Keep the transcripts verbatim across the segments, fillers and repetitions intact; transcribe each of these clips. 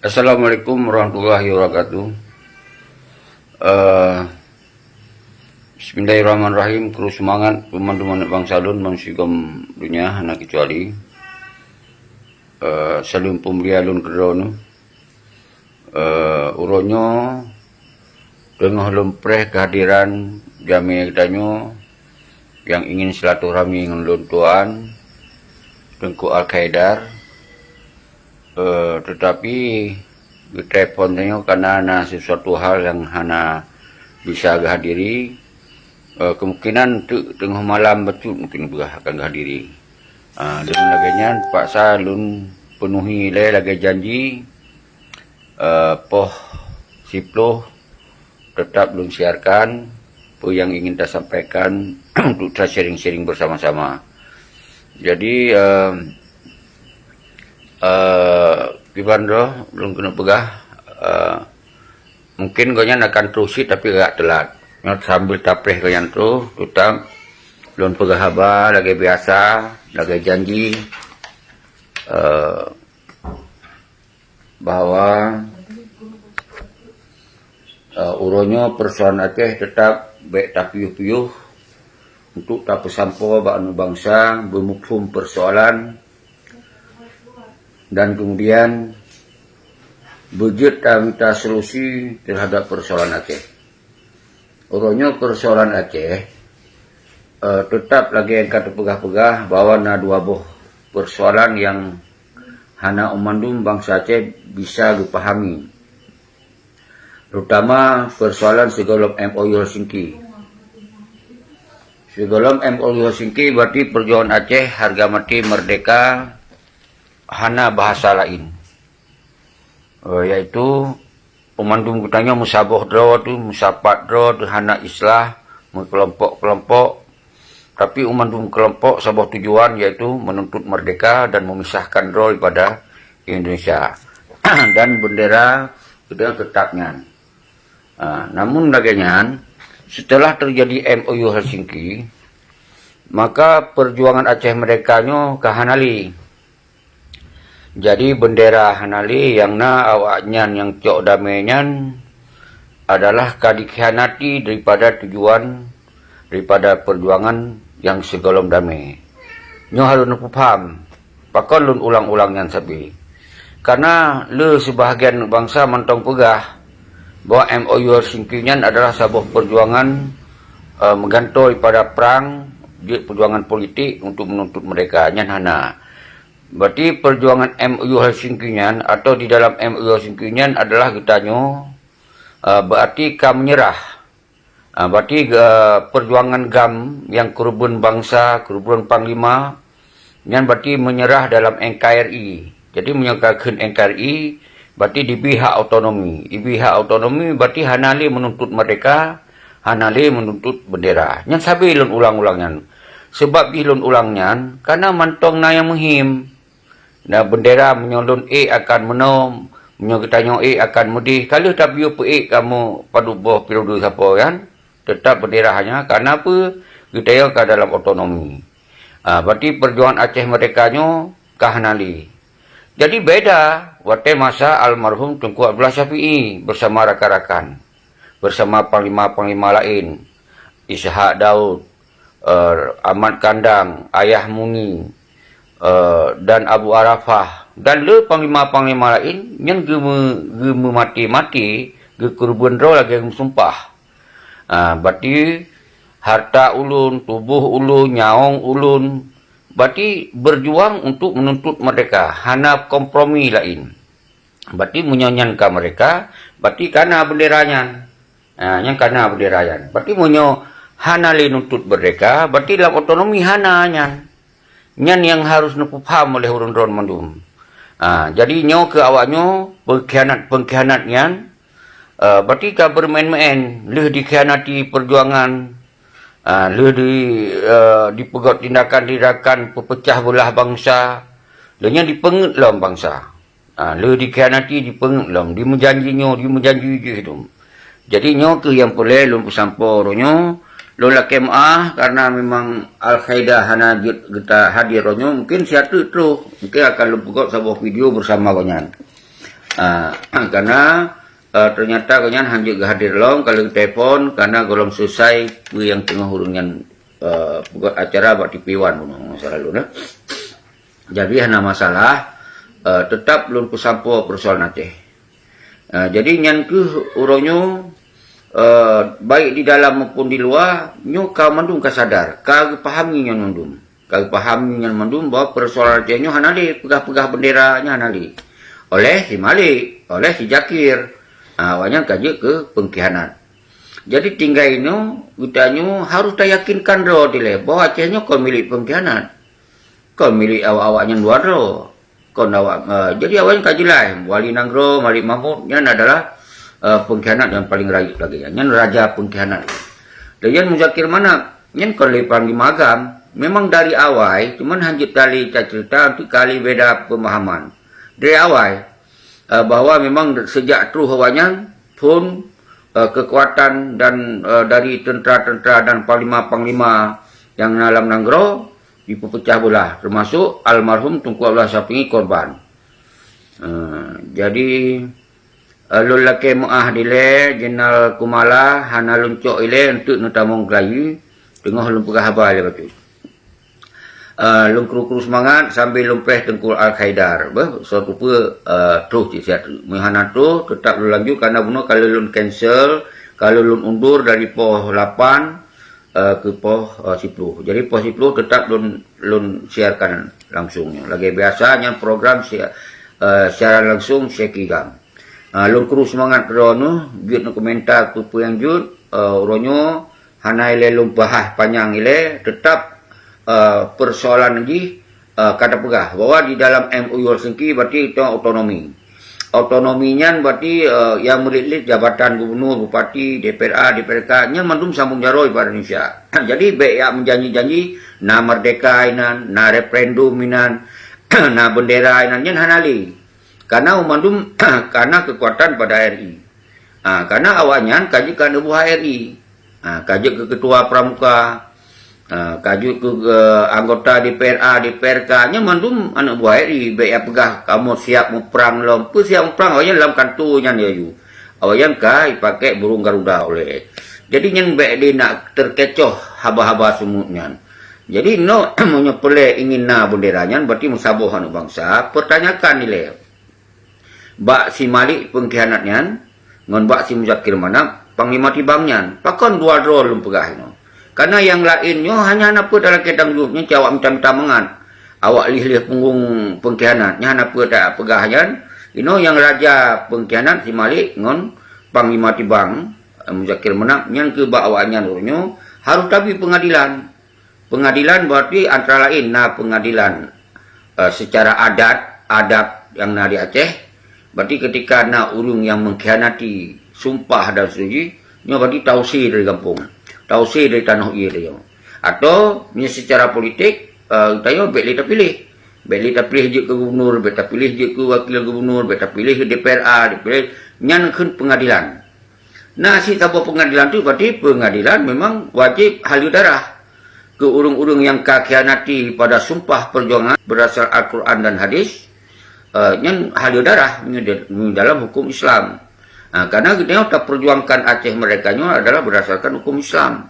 Assalamualaikum warahmatullahi wabarakatuh. Eh, Bismillahirrahmanirrahim. Kru seumangat peumandum aneuk bansa lôn bansigom donya hana keucuali. Eh, saleuem peumulia lôn keudroe neuh. Eh, uroe nyoe teungoh lôn preh keuhadiran jamé geutanyoe nyang ingin silaturahmi ngon lôn tuan Teungku Al-Khaidar. Eh, teutapi geutelepon tanyoe karena na sesuatu hal nyang hana bisa geuhadiri. Eh, kemungkinan teuk teungoh malam bacut mungkin beurah akan geuhadiri. Ah, dan lagée nyan paksa lôn peunuhi lé lagée janji, eh, poh siploh tetap lôn siarkan peue nyang ingin tasampaikan untuk ta-sharing-sharing bersama-sama. Jadi, eh, eh, kiban droe lôn keuneuk peugah, eh, mungkin gobnyan akan troh cit tapi agak teulat. Nyoe sambil tapreh gobnyan troh, tutang lôn peugah haba lagée biasa, lagée janji, eh, bahwa, eh, uroe nyoe peusoalan Aceh teutap bék tapiôh-piôh untuk tapeusampoe bak aneuk bansa beumuphom peusoalan dan kemudian beujeuet tamita solusi teuhadap peusoalan Aceh. Uroe nyoe peusoalan Aceh, eh, teutap lagée nyang ka teupeugah-peugah bahwa na dua boh peusoalan nyang hana mandum bansa Aceh bisa geupahami, terutama peusoalan sigohlom M O U Helsinki. Sigohlom M O U Helsinki berarti perjuangan Aceh harga mati merdeka, hana bahasa lain. Eh, yaitu, peumandum geutanyoe meusaboh droe teuh, meusapat droe teuh hana islah, meukelompok-kelompok, tapi u mandum kelompok saboh tujuan, yaitu menuntut merdeka dan memisahkan droe daripada Indonesia. Dan bendera geutanyoe teutap nyan. Ah, namun lagée nyan, setelah terjadi M O U Helsinki, maka perjuangan Aceh Merdeka nyoe ka hana lé. Jadi bendera hana lé, nyang na awaknyan nyang cok damé nyan adalah ka dikhianati daripada tujuan daripada perjuangan nyang sigohlom damé. Nyoe harôh neupeupaham, pakon lôn ulang-ulang nyan sabe. Karena le sibahagian bansa mantong peugah bahwa M O U Helsinki nyan adalah saboh perjuangan, eh, meugantoe daripada prang, jeuet perjuangan politik untuk menuntut merdeka. Nyan hana. Berarti perjuangan M O U Helsinki nyan atau di dalam M O U Helsinki nyan adalah geutanyoe, eh, berarti ka menyerah. Ah, berarti, eh, perjuangan GAM nyang keureubeuen bansa, keureubeuen panglima, nyan berarti menyerah dalam N K R I. Jadi meunyoe ka kheun N K R I, berarti dibri hak otonomi. Dibri hak otonomi berarti hana lé menuntut merdeka, hana lé menuntut bendera. Nyan sabe lôn ulang-ulang nyan. Sebab jih lôn ulang nyan, karena mantong na nyang muhim. Na bendera meunyoe lôn ék akan meunoe, meunyoe geutanyoe ék akan meudéh, ka lheueh tapiôh peuék kamoe padub boh periode sapo nyan, teutap bendera hana, karena peue? Geutanyoe ka dalam otonomi. Ah, berarti perjuangan Aceh Merdeka nyoe ka hana lé. Jadi beda watée masa almarhum Teungku Abdullah Syafi'i bersama rakan-rakan, bersama panglima-panglima laén, Ishak Daud, eh, Ahmad Kandang, Ayah Muni, eh, dan Abu Arafah, dan le panglima-panglima laén nyan geumeu-, geumeumaté-maté, geukeureubeuen droe lagée geumeusumpah. Ah, berarti harta ulôn, tuboh ulôn, nyawöng ulôn, berarti berjuang untuk menuntut merdeka, hana kompromi laén. Berarti meunyoe nyan ka merdeka, berarti ka na bendera nyan. Ha, nyan ka na bendera nyan. Berarti meunyoe hana lé nuntut merdeka, berarti lam otonomi hana nyan. Nyan nyang harus neupeupaham oleh ureuëng droe mandum. Ha, jadi nyoe keu awak nyoe peungkhianat-peungkhianat nyan, eh, berarti ka beureumaén-maén, lheueh dikhianati peujuangan, eh, lheueh di, eh, dipeugét tindakan-tindakan peupeucah beulah bansa, lheueh nyan dipeungét lom bansa. Ha, lheueh dikhianati dipeungét lom, dimeujanji nyoe, dimeujanji jih dum. Jadi nyoe kheueh nyang peureulée lôn peusampoe uroe nyoe. Lôn lakée meuáh karena memang Al-Qaeda hana jeuet geuta hadir uroe nyoe, mungkin siat teuk troh, mungkin akan lôn peugét saboh video bersama gobnyan. Ah, karena, eh, ternyata gobnyan hanjeuet geuhadir lom, ka lheueh telepon, karena gohlom selesai peue nyang teungoh ureuëng nyan, eh, peugöt acara bak T P One bunoe, masalah lôn, eh. Jadi hana masalah, eh, tetap lôn peusampoe persoalan Aceh. Eh, jadi nyan keuh uroe nyoe, eh, baik di dalam maupun di luwa, nyoe ka mandum ka sadar, ka geupahami nyan mandum. Ka geupahami nyan mandum bahwa persoalan Aceh nyoe hana lé, peugah-peugah bendera nyan hana lé. Oleh si Malik, oleh si Jakir. Ha, awaknyan ka jeuet keu pengkhianat. Jadi tinggai nyoe, geutanyoe harus tayakinkan droe dilée bahwa Aceh nyoe kon milék pengkhianat. Kon milék awak-awak nyan dua droe. Kon awak, eh, jadi awaknyan ka jeulaih, Wali Nanggroe, Malik Mahmud, nyan adalah, eh, pengkhianat yang paling rayeuk lagée nyan. Nyan raja pengkhianat. Dan nyan Muzakir Manaf, nyan kon lé panglima agam. Memang dari awai, cuman hanjeuet tali taceurita untuk kali beda pemahaman. Dari awai, eh, bahwa memang sejak troh awaknyan, phon, eh, kekuatan dan, eh, dari tentera-tentera dan panglima-panglima yang dalam nanggroe dipeupeugah beulah, termasuk almarhum Teungku Abdullah Syafie korban. Eh, jadi, eh, lôn lakée meuáh dilée, Jeneral Kumala, hana lôn cok ilée untuk neutamong geulayu, teungoh lôn peugah haba lé bacut. Eh, lôn kru-kru seumangat sambil lôn preh Teungku Al-Khaidar. Beh, soe teupeu, eh, troh cit siat. Meuhana troh, tetap lôn lanjut karena bunoe ka lheueh lôn cancel, ka lheueh lôn undur dari poh lapan, eh, keu poh, eh, siploh. Jadi poh siploh tetap lôn, lôn siarkan langsung nyoe. Lagée biasa nyan program sia-, eh, siaran langsung Syekh Igam. Ah, lôn kru seumangat droeneuh, jeuet neukomentar peue-peue nyang jeuet, eh, uroe nyoe hana ilée lôn bahas panyang ilée, teutap, eh, peusoalan jih, eh, ka tapeugah bahwa di dalam M O U Helsinki berarti itu otonomi. Otonomi nyan berarti, eh, nyang meulit-lit jabatan gubernur, bupati, D P R A, D P R K, nyan mandum sambong jaroe bak Indonesia. Jadi bék jak meujanji-janji na merdeka inan, na referendum inan, na bendera inan, nyan hana lé. Karena mandum karena kekuatan pada R I. Ha, karena awaknyan ka jeuet keu aneuk buah R I. Ha, ka jeuet keu ketua pramuka, ha, ka jeuet keu, eh, anggota D P R A, D P R K, nyan mandum aneuk buah R I. Bék jak peugah kamoe siap muprang lom. Peue siap muprang, awaknyan lam kanto nyan laju. Awaknyan ka jipakée burung garuda ulée. Jadi nyan bék lé nak teukecoh haba-haba seumut nyan. Jadi nyoe meunyoe peureulée ingin na bendera nyan, berarti meusaboh aneuk bansa, pertanyakan ilée. Bak si Malik pengkhianat nyan, ngon bak si Muzakir Manaf, Panglima Tibang nyan, pakon dua droe lôn peugah inoe? Karena nyang laén nyoe hana na peue talakée tanggong jaweueb nyan cit awak mita-mita mangat. Awak lieh-lieh punggong pengkhianat, nyan hana peue tapeugah nyan. Inoe nyang raja pengkhianat si Malik ngon Panglima Tibang, eh, Muzakir Manaf, nyan keuh bak awaknyan uroe nyoe harôh tabi peungadilan. Peungadilan berarti antara laén na peungadilan, eh, secara adat, adab nyang na di Aceh. Berarti ketika na ureuëng nyang mengkhianati sumpah dan seterusnya, nyoe berarti tausir dari gampông, tausir dari tanoh ie tanyoe. Atau nyoe secara politik, eh, tanyoe bék lé tapiléh. Bék lé tapiléh jeuet keu gubernur, bék tapiléh jeuet keu wakil gubernur, bék tapiléh keu D P R A, D P R, nyan kheun peungadilan. Na cit saboh peungadilan tu, berarti peungadilan memang wajéb haleue darah keu ureuëng-ureuëng nyang ka khianati pada sumpah perjuangan berdasar Al-Quran dan hadis, eh, nyan haleue darah nyoe di, nyoe dalam hukum Islam. Ha, karena geutanyoe taperjuangkan Aceh merdeka nyoe adalah berdasarkan hukum Islam.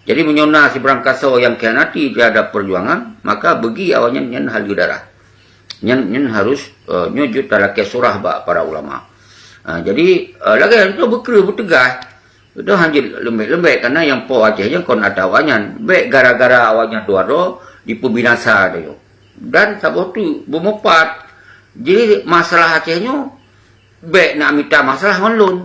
Jadi meunyoe na sibarang kasoe nyang khianati terhadap perjuangan, maka bagi awaknyan nyan haleue darah. Nyan, nyan harus, eh, nyoe jeuet talakée surah bak para ulama. Ah, jadi, eh, lagée nyan beukreue, beuteugah. Itu hanjeuet leumbek-leumbek, karena nyang po Aceh nyan kon atra awaknyan. Bék gara-gara awaknyan dua droe dipeubinasa tanyoe. Dan saboh tu beumupat. Jadi masalah Aceh nyoe bék nak mita masalah ngon lôn.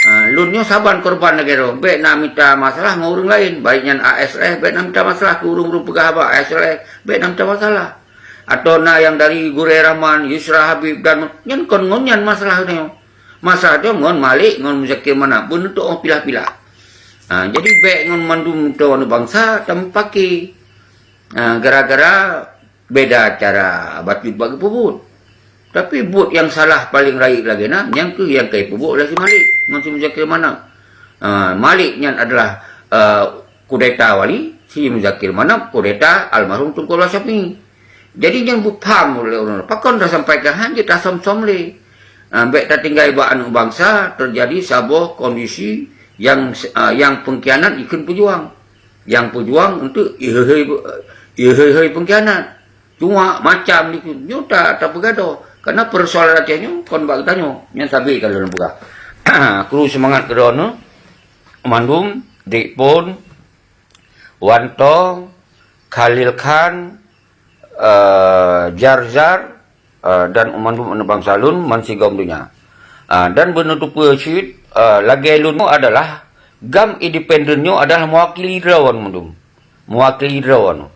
Ah, lôn nyoe saban korban lagée droe, bék na mita masalah ngon ureuëng laén. Baik nyan A S L F, bék na mita masalah keu ureuëng-ureuëng peugah haba A S L F, bék na mita masalah. Atau na nyang dari Gurée Rahman, Yusra Habib dan nyan kon ngon nyan masalah nyoe. Masalah nyoe ngon Malik, ngon Muzakir Manaf, beuneutok pilah-pilah. Ah, jadi bék ngon mandum droe bansa tameupaké. Ah, gara-gara beda cara bacut bak geupeubuet. Tapi buet nyang salah paleng rayeuk lagée na, nyan keuh nyang ka jipeubuet oleh si Malik ngon si Muzakir Manaf. Ah, Malik nyan adalah, eh, kudeta wali, si Muzakir Manaf kudeta almarhum Teungku Abdullah Syafie. Jadi nyan beupham oleh ureuëng, pakon tasampaikan, hanjeuet tasöm-söm lé. Ah, bék tatinggai bak aneuk bansa teujadi saboh kondisi nyang, ah, nyang peungkhianat ikheun peujuang. Nyang peujuang untuk iheuhei, iheuhei peungkhianat. Cuma macam di nyoe ta, tapeugadôh. Karena persoalan Aceh nyoe kon bak geutanyoe. Nyan sabe ka lôn peugah. Kru seumangat keudroe nyoe, mandum, Dik Pon, Wanto, Khalil Khan, eh, Jar Jar, eh, dan mandum aneuk bansa lôn bansigom donya. Ah, dan beuneuteupeu cit, eh, lagée lôn nyoe adalah GAM independen nyoe adalah mewakili droeneuh mandum. Mewakili droeneuh.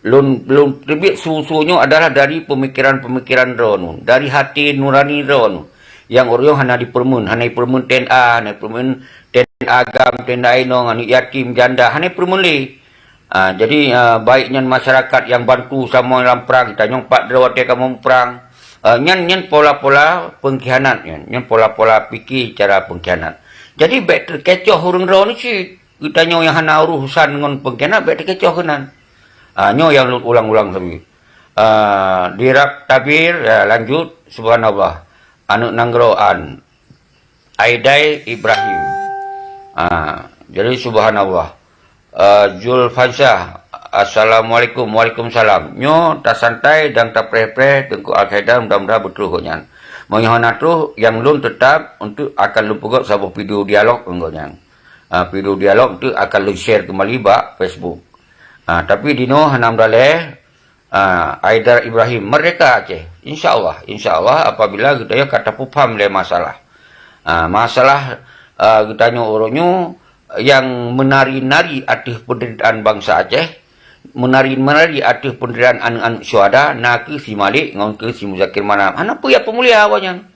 Lôn, lôn teubiet su-su nyoe adalah dari pemikiran-pemikiran droeneuh, dari hati nurani droeneuh. Nyang ureuëng hana dipeureumeun, hana dipeureumeun T N A, hana dipeureumeun T N A GAM, T N A inong, aneuk yatim, janda, hana dipeureumeun lé. Ah, jadi, ah, baik nyan masyarakat nyang bantu sama lam prang, geutanyoe pat droe watée kamoe muprang. Ah, nyan, nyan pola-pola peungkhianat nyan, nyan pola-pola pike cara peungkhianat. Jadi bék teukecoh ureuëng droeneuh cit. Geutanyoe nyang hana urusan ngon peungkhianat bék teukecoh keunan. Ah, nyoe nyang lôn ulang-ulang sabe. Ah, dirab tabir, ya, lanjut, subhanallah. Aneuk nanggroe an. Aidai Ibrahim. Ah, jadi subhanallah. Ah, Zulfansyah, assalamualaikum. Waalaikumsalam. Nyoe tasantai dan tapreh-preh Teungku Al-Qaeda, mudah-mudahan beutôi gobnyan. Meunyoe hana troh, nyang lôn teutap untuk akan lôn peugét saboh video dialog ngon gobnyan. Ah, video dialog tu akan lôn share kembali bak Facebook. Ah, tapi dinoe hana meudaleh, ah, Aidar Ibrahim, Merdeka Aceh. Insya Allah, insya Allah apabila geutanyoe ka tapeupham lé masalah. Ah, masalah, ah, geutanyoe uroe nyoe nyang meunari-nari ateueh penderitaan bansa Aceh, meunari-nari ateueh penderitaan aneuk-aneuk syuhada, na kheueh si Malik ngon kheueh si Muzakir Manaf. Hana peue jak peumulia awaknyan.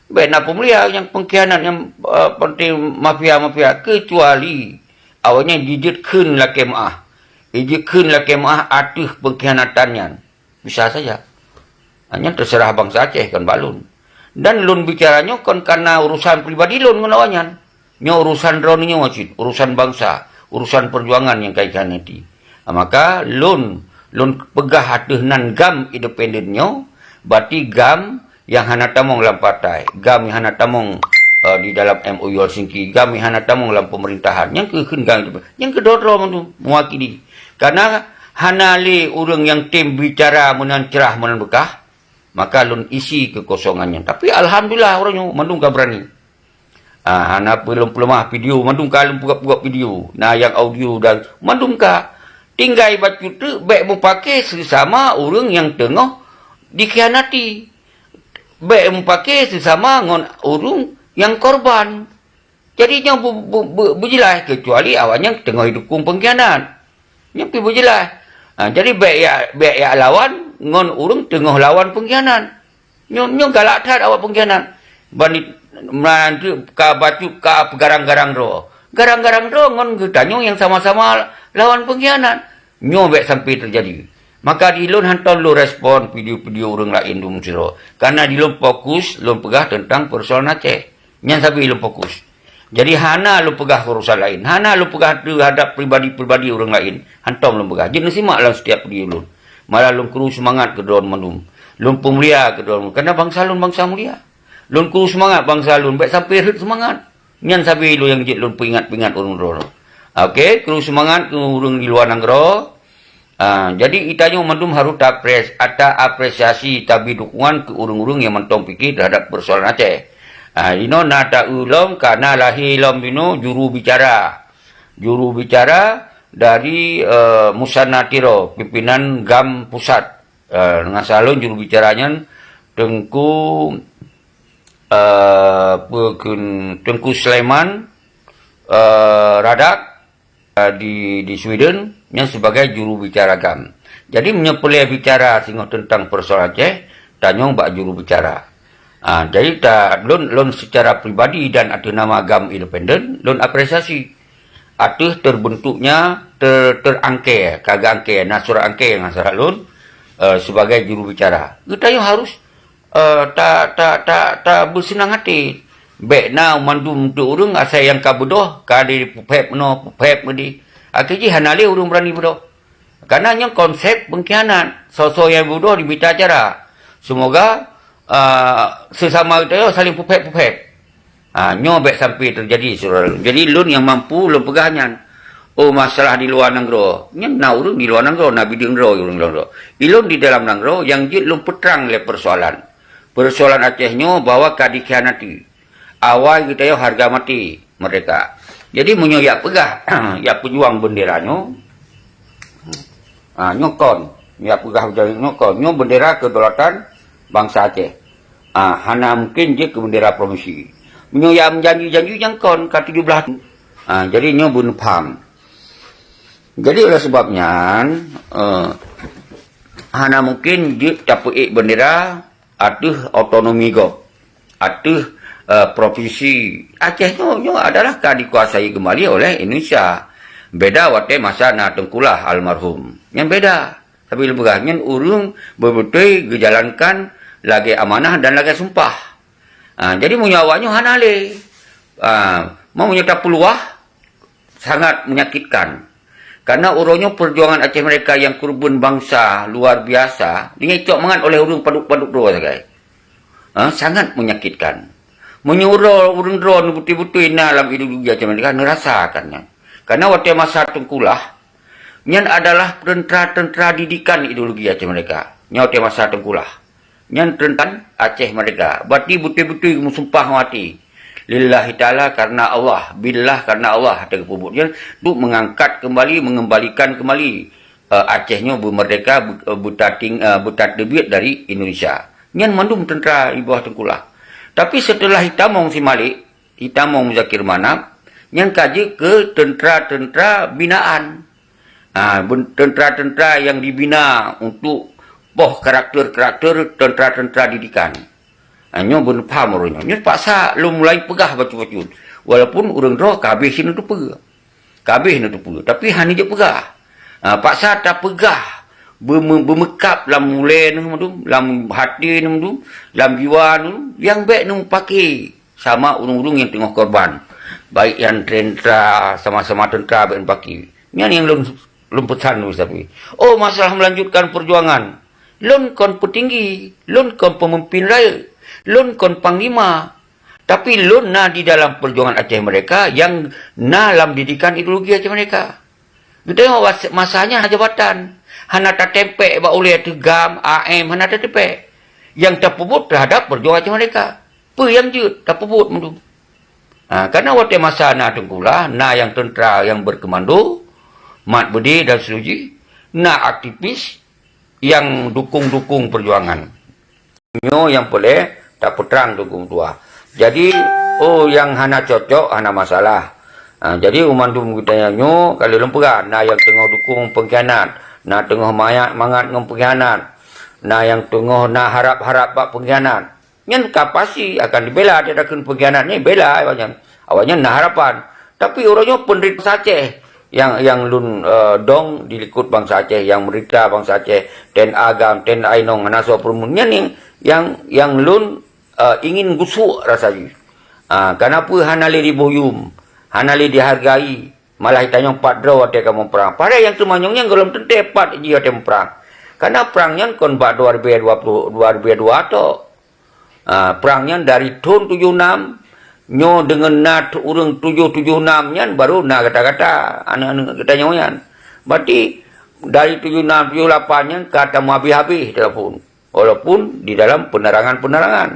Bék na peumulia nyang peungkhianat nyang, eh, penting mafia-mafia, keucuali awaknyan jijeuet kheun lakée meuáh. Jijeuet kheun lakée meuáh ateueh peungkhianatan nyan. Bisa saja. Nyan teuseurah bansa Aceh kon bak lôn. Dan lôn bicara nyoe kon kareuna urusan pribadi lôn ngon awaknyan. Nyoe urusan droeneuh nyoe cit, urusan bansa, urusan peujuangan nyang ka ikhianati. Maka lôn, lôn peugah ateueh nan GAM independen nyoe, berarti GAM nyang hana tamong lam partai, GAM nyang hana tamong, eh, di dalam M O U Helsinki, GAM nyang hana tamong lam pemerintahan. Nyang keu kheun GAM independen, nyang keudroe-droe mandum mewakili. Karena hana lé ureuëng nyang tem bicara meunan cerah meunan beukah, maka lôn isi keukosongan nyan. Tapi alhamdulillah, uroe nyoe mandum ka beurani. Ah, hana peulom-peulomah video, mandum ka lôn peugah-peugah video. Na nyang audio dan mandum ka. Tinggai bacut teuk bék mupake seusama ureuëng nyang teungoh dikhianati. Bék mupake seusama ngon ureuëng nyang korban. Jadi nyoe bu-, bu-, bu-, beujeulaih, keucuali awaknyan teungoh jidukong peungkhianat. Nyan pih beujeulaih. Ha, jadi bék jak, bék jak lawan ngon ureuëng teungoh lawan peungkhianat. Nyoe, nyoe galak that awak peungkhianat. Bandit meunan teuk ka bacut ka peugarang-garang droe. Garang-garang droe ngon geutanyoe nyang sama-sama lawan peungkhianat. Nyoe bék sampai teujadi. Maka di lôn hantom lôn respon video-video ureuëng laén dum sidroe. Karena di lôn fokus lôn peugah teuntang peusoalan Aceh. Nyan sabe lôn fokus. Jadi hana lôn peugah urusan laén, hana lôn peugah teuhadap pribadi-pribadi ureuëng laén. Hantom lôn peugah. Jeuet neusimak lam setiap video lôn. Malah lôn kru seumangat keu droe mandum. Lôn peumulia keu droe mandum. Karena bansa lôn bansa mulia. Lôn kru seumangat bansa lôn, bék sampai rhot seumangat. Nyan sabe lôn nyang jeuet lôn peuingat-peuingat ureuëng droe. Oke, kru seumangat keu ureuëng di luwa nanggroe. Ah, jadi geutanyoe mandum harôh taapres-, taapresiasi, tabri dukungan keu ureuëng-ureuëng nyang mantong pike teuhadap peusoalan Aceh. Ah, inoe na taeu lom, ka na lahé lom inoe juru bicara. Juru bicara dari, eh, Musanna Tiro, pimpinan GAM Pusat. Eh, ngon salon juru bicara nyan Teungku, eh, peue kheun, Teungku Sulaiman, eh, Radak, eh, di, di Sweden, nyan sebagai juru bicara GAM. Jadi, meunyoe peureulée bicara singoh teuntang peusoalan Aceh, tanyong bak juru bicara. Ah, jadi ta-, lôn, lôn secara pribadi dan ateueh nama GAM independen, lôn apresiasi ateueh terbentuknya, ter-, terangke, ka geuangke, na surat angke ngon sarat lôn, eh, sebagai juru bicara. Geutanyoe harus, eh, ta-, ta-, ta-, ta beuseunang até. Bék na mandum teu ureuëng asai nyang ka beudôh, ka dipeupéb meunoe, peupéb meudéh. Akhé jih hana lé ureuëng beurani beudôh. Karena nyoe konsep peungkhianat. Soe-soe nyang beudôh dimita cara. Seumoga ah, sesama geutanyoe saling peuphét-peuphét. Ah, nyoe bék sampai teujadi, syedara. Jadi, lôn nyang mampu lôn peugah nyan. Oh, masalah di luwa nanggroe. Nyan na ureuëng di luwa nanggroe, na bideung droe ureuëng di luwa nanggroe. Ilôn di dalam nanggroe nyang jeuet lôn peutrang lé persoalan. Persoalan Aceh nyoe bahwa ka dikhianati. Awai geutanyoe harga mati merdeka. Jadi, meunyoe yak peugah, yak peujuang bendera nyoe, ha, nyoe kon, yak peugah bendera nyoe kon, nyoe bendera kedaulatan bansa Aceh. Ha, hana mungkin jeuet keu bendera provinsi. Meunyoe yak meujanji-janji nyang kon ka tujoh blaih. Ha, jadi nyoe beuneupham. Jadi, oleh sebab nyan, eh, hana mungkin jeuet tapeuék bendera ateueh otonomi gob, ateueh, eh, provinsi. Aceh nyoe, nyoe adalah ka dikuasai keumbali oleh Indonesia. Beda watée masa na Teungku Lah almarhum. Nyan beda. Tapi lôn peugah, nyan ureuëng beubeutôi geujalankan lagée amanah dan lagée sumpah. Ah, jadi meunyoe awak nyoe hana lé. Ah, meunyoe tapeuluwah, sangat menyakitkan. Karena uroe nyoe perjuangan Aceh Merdeka nyang keureubeuen bansa luar biasa, nyan icok mangat oleh ureuëng padub-padub droe sagai. Ha, sangat menyakitkan. Meunyoe uroe ureuëng droe nyang beutôi-beutôi na lam ideologi Aceh Merdeka, neurasakan nyan. Karena watée masa Teungku Lah, nyan adalah teuntara-teuntara didikan ideologi Aceh Merdeka. Nyan watée masa Teungku Lah. Nyan teuntara Aceh Merdeka. Berarti beutôi-beutôi meusumpah ngon até. Lillahi ta'ala, karena Allah. Billah, karena Allah. Até geupeubuet nyan untuk mengangkat kembali, mengembalikan kembali, eh, Aceh nyoe beumerdeka, be-, eh, beutating-, eh, beutateubiet dari Indonesia. Nyan mandum teuntara di bawah Teungku Lah. Tapi setelah itamong si Malik, itamong Muzakir Manaf, nyan ka jeuet keu teuntara-teuntara binaan. Ha, ben-, teuntara-teuntara nyang dibina untuk poh karakter-karakter teuntara-teuntara didikan. Ha, nyoe beuneupham ureuëng nyoe. Nyoe paksa lôn mulai peugah bacut-bacut. Walaupun ureuëng droe ka habéh sineuteupeue. Ka habéh neuteupeue. Tapi hana jeuet peugah. Ha, paksa tapeugah. Beume-, beumeukab lam ulée neuh mandum, lam até neuh mandum, lam jiwa neuh, nyang bék neupake. Sama ureuëng-ureuëng nyang teungoh korban, baik nyang teuntara, sama-sama teuntara, baik nyang paki. Nyan nyang lôn, lôn peusan lôn sabe. Oh, masalah melanjutkan perjuangan. Lôn kon peutinggi, lôn kon peumimpin rayeuk, lôn kon panglima. Tapi lôn na di dalam perjuangan Aceh Merdeka nyang na lam didikan ideologi Aceh Merdeka. Geutanyoe was-, masa nyan hana jabatan, hana tateumpék bak ulée ateueh GAM, A M, hana tateumpék. Nyang tapeubuet terhadap perjuangan Aceh Merdeka. Peue nyang jeuet tapeubuet mandum. Ha, karena watée masa na Teungku Lah, na nyang teuntara nyang berkomando, mat beudé dan seluruh jih, na aktivis nyang dukung-dukung perjuangan. Nyoe nyang peureulée tapeutrang Teungku Meutuah. Jadi, oh, nyang hana cocok, hana masalah. Ha, jadi, u mandum geutanyoe nyoe, ka lheueh lôn peugah, na nyang teungoh dukung peungkhianat, na teungoh mangat-mangat ngon peungkhianat, na nyang teungoh na harab-harab bak peungkhianat. Nyan ka pasti akan dibela, dia takheun peungkhianat nyan, bela awaknyan. Awaknyan na harapan. Tapi uroe nyoe peunderita bansa Aceh nyang, nyang lôn, eh, dong di likot bansa Aceh, nyang meurita bansa Aceh, T N A GAM, T N A inong, hana soe peureumeun. Nyan nyang, nyang, nyang lôn, eh, ingin gusuk rasa jih. Ah, kenapa hana lé diboh yum, hana lé dihargai, malah itanyong pat droe watée kamoe prang. Padahai nyang teumanyong nyan gohlom teuntée pat jih watée muprang. Karena prang nyan kon bak dua ribu dua puluh, dua ribu dua tok. Ah, prang nyan dari thon tujoh nam, nyoe deungon na tu-, ureuëng tujoh tujoh nam nyan baru na gata-gata, aneuk-aneuk geutanyoe nyan. Berarti dari tujoh nam, tujoh lapan nyan ka tameuhabéh-habéh telepon, walaupun di dalam penerangan-penerangan.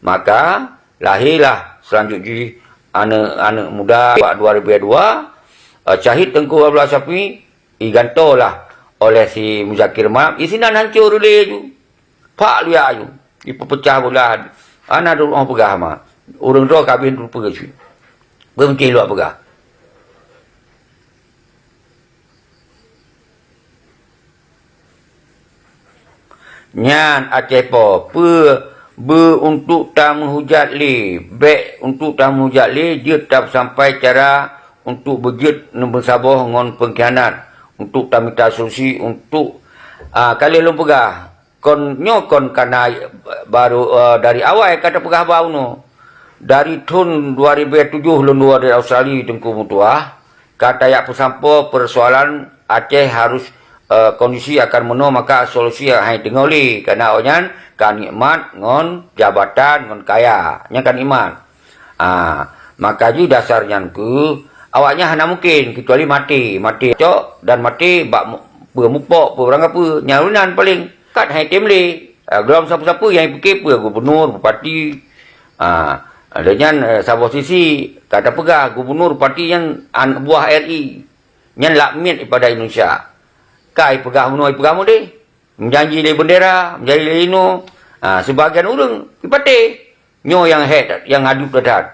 Maka, lahirlah selanjut jih aneuk-aneuk muda bak dua ribu dua, eh, Syahid Teungku Abdullah Syafi'i, igantolah oleh si Muzakir Manaf, isinan hancô rule ju. Pak luya aju, ipeupecah beulah. Hana deuh peugah ma. Ureuëng droe ka habéh teupeue cit. Beumeucih luwa peugah. Nyan Aceh Po, peue beu untuk tameuhujat lé, bék untuk tameuhujat lé, jeuet tapeusampai cara untuk beujeuet neumeusaboh ngon peungkhianat, untuk tamita solusi untuk, ah, ka lheueh lôn peugah, kon nyoe kon kana baru, eh, dari awai ka tapeugah bak unoe. Dari thon dua ribu tujoh lôn dua di Australia Teungku Meutuah, ka tajak peusampoe persoalan Aceh harus, eh, kondisi akan meunoe maka solusi hai teungoh lé. Karena awaknyan ka nikmat ngon jabatan, ngon kaya. Nyan ka nikmat. Ah, maka jih dasar nyan keuh, awaknyan hana mungken, kecuali maté. Maté cok dan maté bak mu-, peue mupok, peue barang kapeue. Nyan unan paléng kat hai tem lé. Ah, gohlom sapeue-sapeue nyang jipike peue gubunur, bupati. Ah, lheueh nyan, eh, saboh sisi ka tapeugah gubunur, bupati nyan aneuk buah R I. Nyan lak miet ipada Indonesia. Ka ipeugah meunoe, ipeugah mudeh. Meujanji lé bendera, meujanji lé inoe. Ah, sibagian ureuëng ipatéh. Nyoe nyang hék, nyang hadeueb that-that.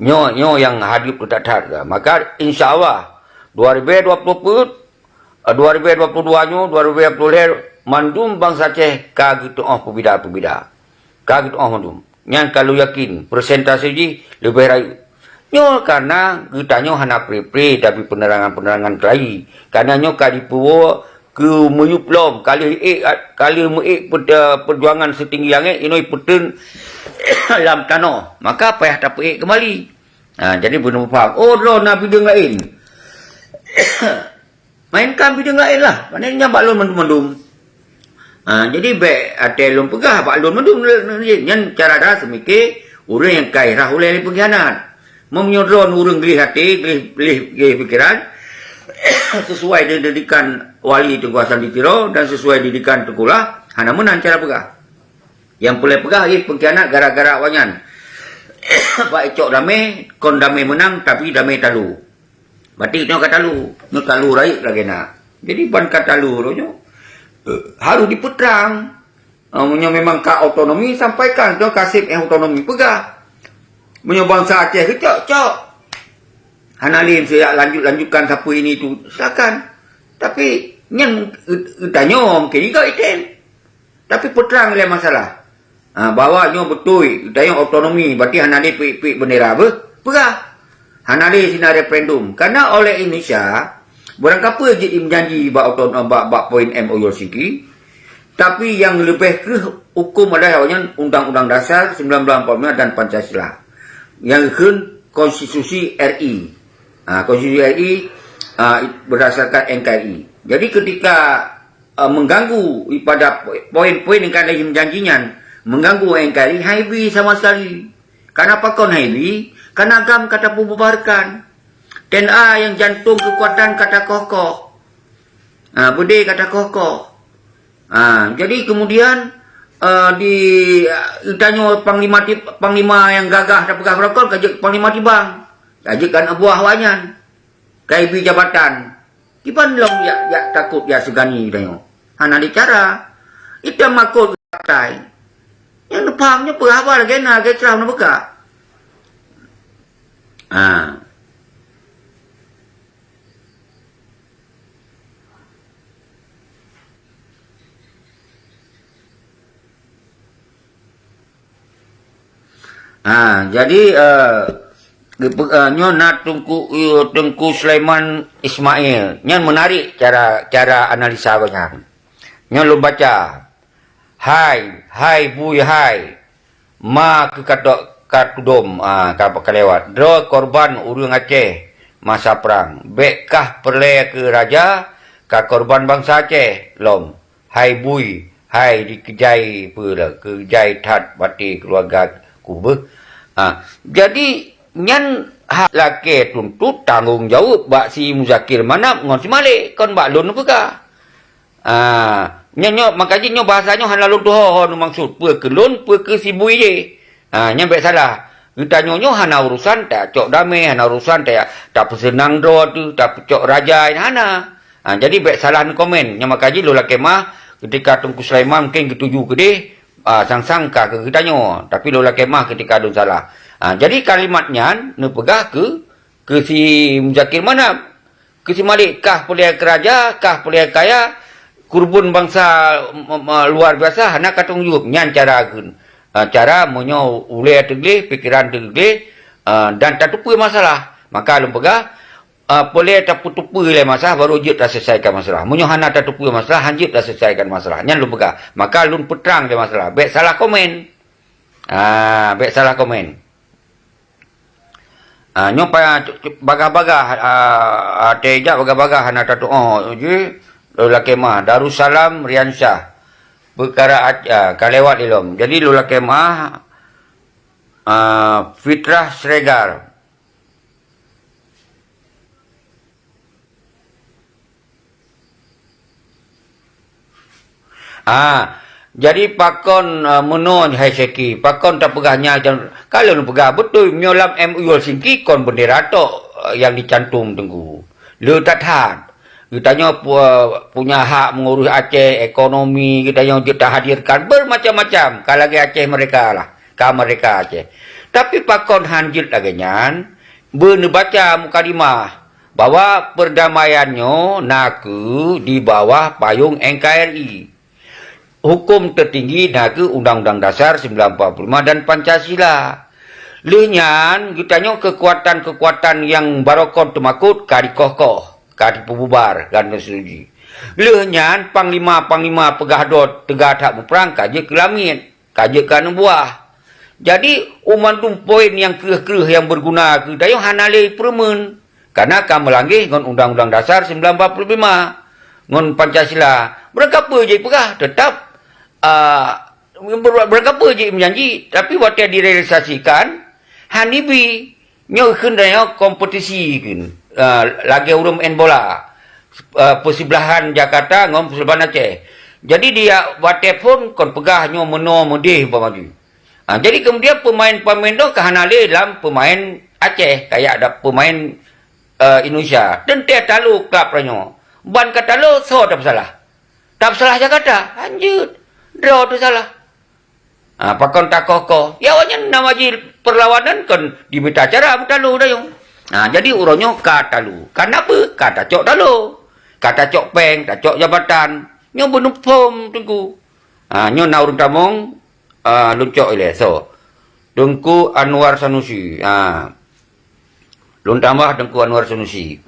Nyoe, nyoe nyang hadeueb that-that. Maka insya Allah dua ribu dua puluh peuet, eh, dua ribu dua puluh dua nyoe, dua ribu dua puluh lhée, mandum bansa Aceh ka geutuoh peubida-peubida. Ka geutuoh mandum. Nyan ka lôn yakin, persentase jih leubeh rayeuk. Nyoe kareuna geutanyoe hana pre-pre tapi peunerangan-peunerangan keulayi. Kareuna nyoe ka jipeuwoe keu meuyueb lom, ka lheueh ék, ka lheueh meuék peujuangan seutinggi langét, inoe ipeuteun lam tanoh. Maka payah tapeuék keumbali. Ha, jadi beuneuh paham. Oh, droe na bideueng laén. Mainkan bideueng laén lah. Pane nyan bak lôn mandum-mandum. Ha, jadi bék até lôn peugah bak lôn mandum. Nyan cara dah seumike ureuëng nyang kai rhah ulée lé peungkhianat. Meunyoe droe ureuëng gleh até, gleh, gleh, gleh pikeran, sesuai dengan didikan wali Teungku Hasan di Tiro dan sesuai didikan Teungkulah, hana meunan cara peugah. Nyang peureulée peugah jih peungkhianat gara-gara awaknyan. Bak icok damé, kon damé meunang, tapi damé talu. Berarti nyoe ka talu. Nyoe talu rayeuk lagée na. Jadi ban ka talu roh nyoe, eh, harus dipeutrang. Ah, meunyoe memang ka otonomi, sampaikan. Nyoe ka seb eh otonomi peugah. Meunyoe bansa Aceh geucok, cok. Hana lé siyak lanjut-lanjutkan sapeue ini itu, silakan. Tapi nyan geutanyoe mungken igoe item. Tapi peutrang lé masalah. Ha, bahwa nyoe beutôi, geutanyoe otonomi, berarti hana lé peuék-peuék bendera beuh, peugah. Hana lé sinan referendum. Karena oleh Indonesia, barangkapeue jeuet meujanji bak oto-, bak, bak poin M O U Helsinki, tapi nyang leubeh kreueh huköm adalah awaknyan Undang-Undang Dasar sembilan belas empat puluh lima dan Pancasila. Nyang kheun Konstitusi R I. Ha, Konstitusi R I, ha, berdasarkan N K R I. Jadi ketika eh, mengganggu pada poin-poin yang ka lheueh janji nyan, mengganggu N K R I, hai bi sama sekali. Karena pakon hai bi? Karena GAM ka tapeububarkan. T N A yang jantung kekuatan ka takoh-koh. Ha, beudé ka takoh-koh. Ha, jadi kemudian, eh, di, eh, geutanyoe panglima ti-, panglima yang gagah tapeugah beurokon ka jeuet panglima tibang. Ka jeuet keu aneuk buah awaknyan. Ka ibi jabatan. Kiban lom jak, jak takot, jak seugani tanyoe. Hana lé cara. Ita makot partai. Nyang neupaham nyoe peue haba lagée na, lagée trang neubuka. Ha. Ha, jadi, eh, geupe-, eh, nyoe na Teungku, eh, Teungku Sulaiman Ismail. Nyan menarik cara, cara analisa gobnyan. Nyoe lôn baca. Hai, hai bui hai. Ma keu ka to-, ka tudom, ah, ka, ka lewat. Droe korban ureuëng Aceh masa prang. Bék kah peureulée keu raja ka korban bansa Aceh lom. Hai bui, hai dikeujai peue lé, keujai that baté keuluwarga ku beuh. Ha, jadi nyan hak lakée tuntot tanggong jaweueb bak si Muzakir Manaf ngon si Malik, kon bak lôn peugah. Ha, nyan nyoe maka jih nyoe bahasa nyoe hana lôn tuho ho neumaksud peue keu lôn, peue keu si bui jih. Ha, nyan bék salah. Geutanyoe nyoe hana urusan tacok damé, hana urusan ta-, tapeuseunang droe teuh, tapeucok raja, hana. Ha, jadi bék salah neukomen. Nyang maka jih lôn lakée meu'ah, keutika Teungku Sulaiman mungken geutuju keudeh, ha, sang-sang ka keu geutanyoe. Tapi lôn lakée meu'ah keutika lôn salah. Ha, jadi kalimat nyan neupeugah keu, keu si Muzakir Manaf. Keu si Malik, kah peureulée keu raja, kah peureulée kaya, keureubeuen bansa, m-, m-, luar biasa, hana ka tanggung jaweueb. Nyan cara kheun. Ah, cara meunyoe ulée teugleh, pikeran teugleh, ah, dan tateupeue masalah, maka lôn peugah, ah, peureulée tapeuteupeue lé masalah, baru jeuet taseulesaikan masalah. Meunyoe hana tateupeue masalah, han jeuet taseulesaikan masalah. Nyan lôn peugah. Maka lôn peutrang lé masalah. Bék salah komen. Ah, bék salah komen. Ah, nyoe payah bagah-bagah, ah, ah, teuh jak bagah-bagah hana tatuoh jih, lakée meu'ah Darussalam Riansyah. Peukara ac-, ah, ka lewat ilom. Jadi lôn lakée meu'ah, ah, Fitrah Siregar. Ah, jadi pakon, ah, meunoe hai Syeki, pakon tapeugah nyan, ka lôn peugah beutôi, meunyoe lam M O U Helsinki kon beundera tok, ah, nyang jicantum Teungku. Le that-that. Geutanyoe pu-, punya hak meungurus Aceh, ekonomi, geutanyoe jeuet tahadirkan, bermacam-macam, ka lagée Aceh merdeka lah, ka merdeka Aceh. Tapi pakon han jeuet lagée nyan, beuneubaca mukadimah bahwa perdamaian nyoe na kheueh di bawah payong N K R I. Huköm teutinggi na kheueh Undang-Undang Dasar sembilan empat puluh lima dan Pancasila. Lheueh nyan, geutanyoe keukuatan-keukuatan nyang barokon teumakot ka dikoh-koh, ka dipeububar dan seterusnya. Lheueh nyan, panglima-panglima peugah dot teuga that muprang ka jeuet keu lamiet, ka jeuet keu aneuk buah. Jadi, u mandum poin nyang kreueh-kreueh nyang beuguna keu geutanyoe hana lé peureumeun. Kana ka meulangge ngon Undang-Undang Dasar sembilan empat puluh lima, ngon Pancasila. Beurangkapeue jih peugah, teutap, a, beurangkapeue jih meujanji, tapi watée direalisasikan, han ibi. Nyoe kheun tanyoe kompetisi kheun, a, lagée ureuëng main bola, a, peusiblahan Jakarta ngon peusiblahan Aceh. Jadi, di watée phon kon peugah nyoe meunoe meudeh umpama jih. Ha, jadi kemudian peumain-peumain nyoe ka hana lé lam peumain Aceh, kayak ada peumain, eh, Indonesia. Teuntée talo klab tanyoe. Ban ka talo, soe tapeusalah? Tapeusalah Jakarta. Hanjeuet. Droe teusalah. Ha, pakon takoh-koh. Ya, awaknyan nama jih perlawanan kon dimita cara beutalo dayong. Ha, jadi uroe nyoe ka talo. Ka na peue? Ka tacok talo. Ka tacok péng, tacok jabatan. Nyoe beuneuphom Teungku. Ha, nyoe na ureuëng tamong, ah, lôn cok ilée, soe? Teungku Anwar Sanusi. Ah. Lôn tambah Teungku Anwar Sanusi.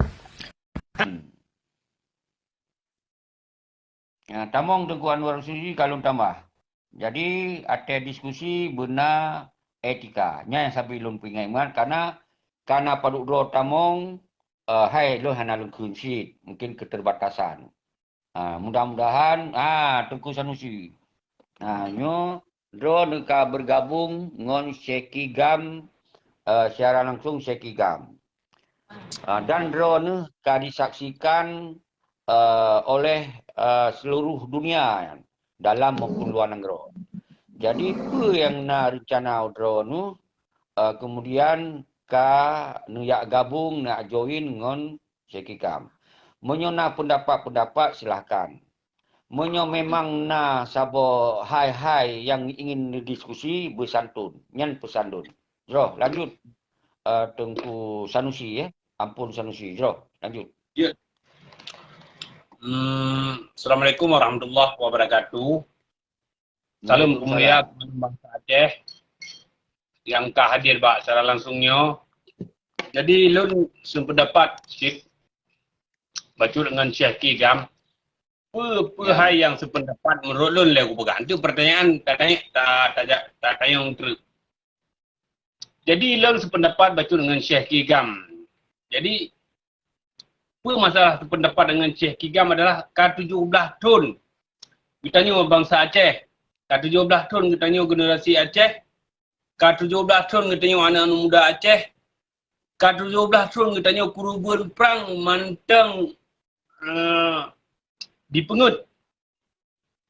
Ah, tamong Teungku Anwar Sanusi ka lôn tambah. Jadi, até diskusi beuna etika. Nyan nyang sabe lôn peuingat-ingat, karena, karena padub droe tamong, eh, hai lôn hana lôn kheun cit, mungkin keterbatasan. Ha, mudah-mudahan, ha, Teungku Sanusi. Ha, nyoe droeneuh ka bergabung ngon Syekh Kigam, eh, secara langsung Syekh Kigam. Ha, dan droeneuh ka disaksikan, eh, oleh, eh, seluruh dunia dalam maupun luar nanggroe. Jadi, peue nyang na reuncana droeneuh, eh, kemudian ka neuyak gabung, neuyak join ngon Syekh Kigam. Meunyoe na pendapat-pendapat, silahkan. Meunyoe memang na saboh hai-hai nyang ingin didiskusi, beusantun. Nyan peusan lôn. Jroh, lanjut, eh, Teungku Sanusi, eh. Ampon Sanusi. Jroh, lanjut. Ya. Hmm, Assalamualaikum warahmatullahi wabarakatuh. Salam keumulia kepada bangsa Aceh nyang ka hadir bak secara langsung nyoe. Jadi, lôn sependapat cit bacut dengan Syekh Kigam. Peue, peue hai nyang sependapat menurut lôn lé kupeugah. Itu pertanyaan tatanya-, ta-, taja-, tatanyong treuk. Jadi, lôn sependapat bacut dengan Syekh Kigam. Jadi, peue masalah sependapat dengan Syekh Kigam adalah ka tujoh blaih thon geutanyoe bansa Aceh, ka tujoh blaih thon geutanyoe generasi Aceh, ka tujoh blaih thon geutanyoe aneuk-aneuk muda Aceh, ka tujoh blaih thon geutanyoe keureubeuen prang mantong, eh, dipeungeut.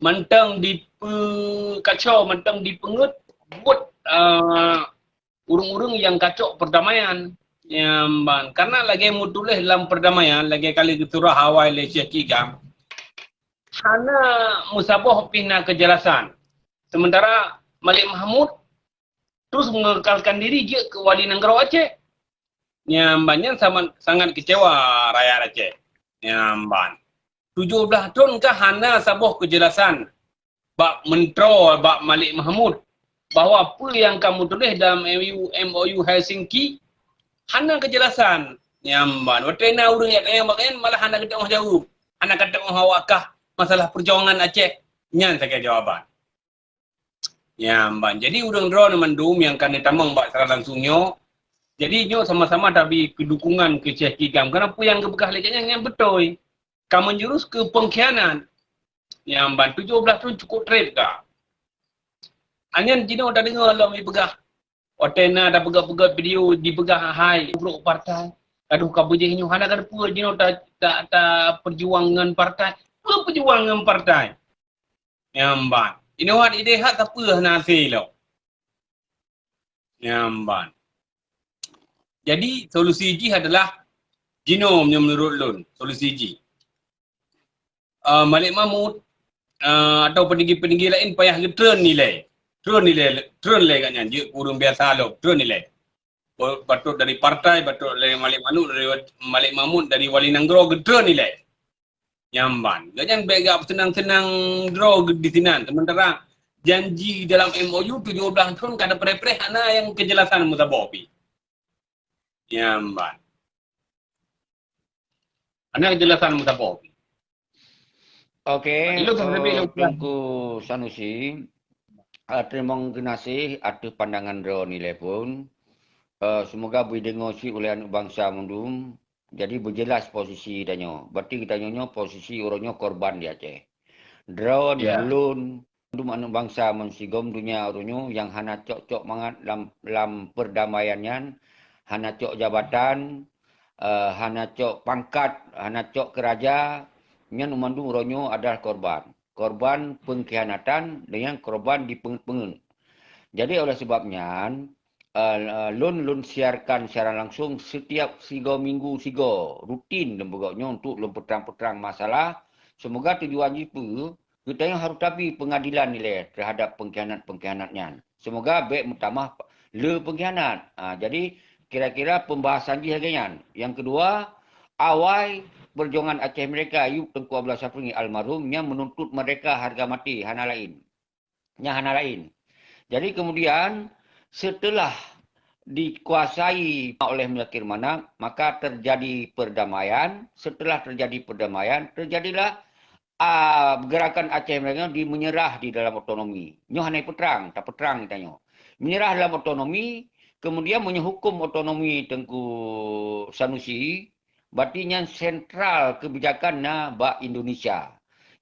Mantong dipeukaco, mantong dipeungeut buet, ah, ureuëng-ureuëng nyang kacok perdamaian. Nyang ban, karena lagée meutuléh lam perdamaian, lagée ka lheueh geusurah awai lé Syekh Kigam, hana meusaboh pih na keujelasan. Sementara Malik Mahmud terus mengekalkan diri jeuet keu wali nanggroe Aceh. Nyang ban nyan sama, sangat kecewa rakyat Aceh. Nyang ban. Tujoh blaih thon ka hana saboh keujelasan bak meuntroe, bak Malik Mahmud, bahwa peue nyang ka meutuléh dalam M O U, M O U Helsinki hana keujelasan. Nyang ban. Watée na ureuëng nyang tanyong bak nyan malah hana geuteuoh jaweueb, hana geuteuoh awak kah masalah peujuangan Aceh. Nyan sagai jawaban. Nyang ban. Jadi, ureuëng droeneuh mandum nyang ka neutamong bak secara langsung nyoe, jadi nyoe sama-sama tabi keudukungan keu Syekh Kigam. Karena peue nyang geupeugah lé gobnyan nyan beutôi. Ka meujurus keu pengkhianat. Nyang ban tujoh blaih thon cukup treb ka. Anyan jinoe tadeungoe lom jipeugah. Watée na tapeugah-peugah video jipeugah hai brok partai. Gaduh ka beujih nyoe hana ka peue jinoe ta, ta, ta peujuang ngon partai. Peue peujuang ngon partai? Nyang ban. Inoe hat ideh hat sapeue hana hase lom. Nyang ban. Jadi solusi jih adalah jinoe meunurot lôn, solusi jih. Uh, Malik Mahmud uh, atau peninggi-peninggi lain payah geutreun nilai. Treun nilai, treun nilai kat nyan. Jeuet ureuëng biasa lom, treun nilai. Batuk dari partai, batuk dari Malik Mahmud, dari Malik Mahmud, dari Wali Nanggroe geutreun nilai. Nyang ban. Gobnyan bék gak senang-senang droe di sinan. Sementara janji dalam M O U tujoh blaih thon ka teupreh-preh hana nyang keujelasan meusaboh pih. Nyang ban. Hana keujelasan meusaboh pih. Oke, Teungku Sanusi, eh, teurimong geunaséh ateueh pandangan droe nilai phon. Eh, seumoga beudeungoe cit uleh aneuk bansa mandum. Jadi beujeulaih posisi tanyoe. Berarti geutanyoe nyoe posisi uroe nyoe korban di Aceh. Droe lôn mandum aneuk bansa meusigom donya uroe nyoe nyang hana cok-cok mangat lam, lam perdamaian nyan, hana cok jabatan, eh, hana cok pangkat, hana cok keuraja, nyan mandum uroe nyoe adalah korban. Korban pengkhianatan dengan korban dipeungeut-peungeut. Jadi oleh sebab nyan, eh, lôn, lôn siarkan siaran langsung setiap sigoe minggu sigoe, rutin lôn peugah nyoe untuk lôn peutrang-peutrang masalah. Seumoga tujuan jih peue, geutanyoe harôh tabi peungadilan ilée teuhadap pengkhianat-pengkhianat nyan. Seumoga bék meutamah le pengkhianat. Ha, jadi kira-kira pembahasan jih lagée nyan. Nyang keudua, awai peujuangan Aceh Merdeka, Ayub Teungku Abdullah Syafri almarhum, nyan menuntut merdeka harga mati, hana laén. Nyan hana laén. Jadi kemudian setelah dikuasai oleh Muzakir Manaf, maka terjadi perdamaian. Setelah terjadi perdamaian, terjadilah, ah, gerakan Aceh Merdeka di menyerah di dalam otonomi. Nyoe hana peutrang, tapeutrang geutanyoe. Menyerah dalam otonomi, kemudian meunyoe hukum otonomi Teungku Sanusi, berarti nyan sentral kebijakan na bak Indonesia.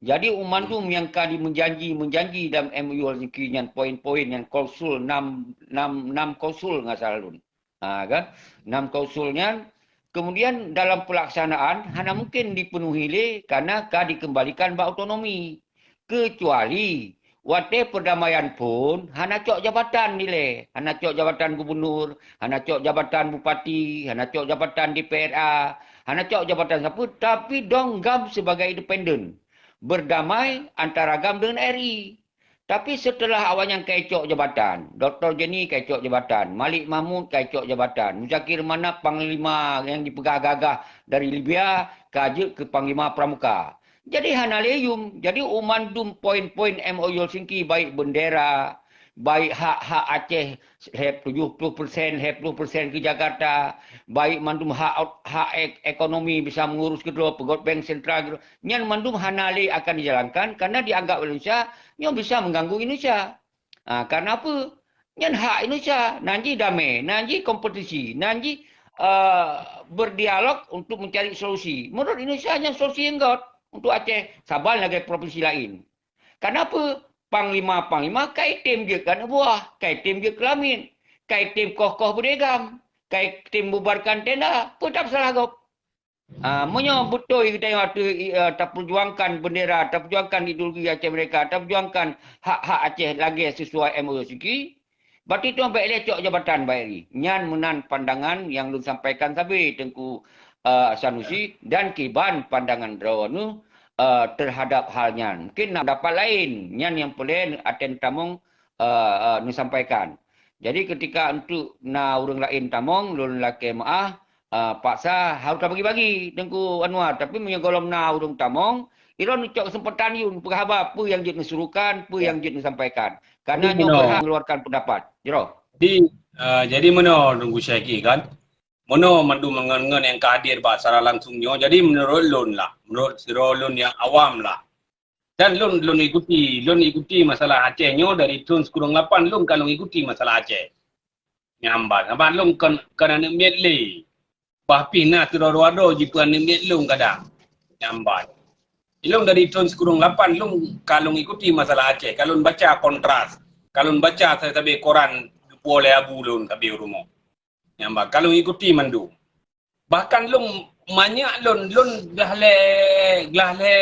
Jadi, mandum nyang ka dimeujanji-meujanji dalam M O U Helsinki nyan, poin-poin nyan klausul enam, enam, enam klausul nggak salah lôn. Ha, kan? Enam klausul nyan, kemudian dalam pelaksanaan hana mungkin dipenuhi lé karena ka dikembalikan bak otonomi. Kecuali watée perdamaian phon hana cok jabatan dilée, hana cok jabatan gubernur, hana cok jabatan bupati, hana cok jabatan D P R A, hana cok jabatan sapeue, tapi dong GAM sebagai independen, berdamai antara GAM dengan R I. Tapi setelah awaknyan ka cok jabatan, Doktor Jenny ka cok jabatan, Malik Mahmud ka cok jabatan, Muzakir Manaf panglima yang dipeugah gagah dari Libya ka jeuet keu panglima pramuka. Jadi hana lé yum. Jadi u mandum poin-poin M O U Helsinki, baik bendera, baik hak-hak Aceh lhèe tujuh puluh persen, lhèe puluh persen keu Jakarta, baik mandum hak, hak ek-, ekonomi bisa mengurus keudroe, peugot bank sentral keudroe, nyan mandum hana lé akan dijalankan karena dianggap oleh Indonesia nyoe bisa mengganggu Indonesia. Ah, karena apa? Nyan hak Indonesia, nan jih damé, nan jih kompetisi, nan jih, eh, berdialog untuk mencari solusi. Menurut Indonesia nyan solusi yang got untuk Aceh, saban lagée provinsi lain. Kenapa? Panglima-panglima ka item jeuet keu aneuk buah, ka item jeuet keu lamit, ka item koh-koh beudé GAM, ka item bubarkan tenda, peue that salah gob? Ah, meunyoe beutôi geutanyoe ateueh, eh, tapeujuangkan bendera, tapeujuangkan ideologi Aceh Merdeka, tapeujuangkan hak-hak Aceh lagée sesuai M O U Helsinki, berarti tuan bék lé cok jabatan bak R I. Nyan meunan pandangan nyang lôn sampaikan sabe Teungku, eh, Sanusi dan kiban pandangan droeneuh, eh, terhadap hal nyan. Mungkin na pendapat lain, nyan nyang peureulée até neutamong, eh, eh, neusampaikan. Jadi ketika untuk na ureuëng laén tamong, lôn lakée meuáh, ah, paksa harôh tabagi-bagi Teungku Anwar. Tapi meunyoe gohlom na ureuëng tamong, ilôn neucok keuseumpatan yum peugah haba peue nyang jeuet neusurukan, peue nyang jeuet neusampaikan. Karena nyoe berhak mengeluarkan pendapat. Jroh. Jadi, ah, jadi meunoe Teungku Syaiki kan? Meunoe mandum ngon-ngon nyang ka hadir bak secara langsung nyoe. Jadi menurut lôn lah, menurut sidroe lôn nyang awam lah. Dan lôn, lôn ikuti, lôn ikuti masalah Aceh nyoe dari thon sikureueng lapan lôn ka lôn ikuti masalah Aceh. Nyang ban, saban lôn kon, kon aneuk miet lé. Bah pih na sidroe-droe jipeue aneuk miet lôn kadang. Nyang ban. Ilong dari tahun sikureueng lapan lôn ka lôn ikuti masalah Aceh, ka lôn baca kontras, ka lôn baca sabe-sabe koran geupeue lé abu lôn ka beu rumoh. Nyang ba ka lôn ikuti mandum. Bahkan lôn manyak lôn, lôn glah lé, glah lé,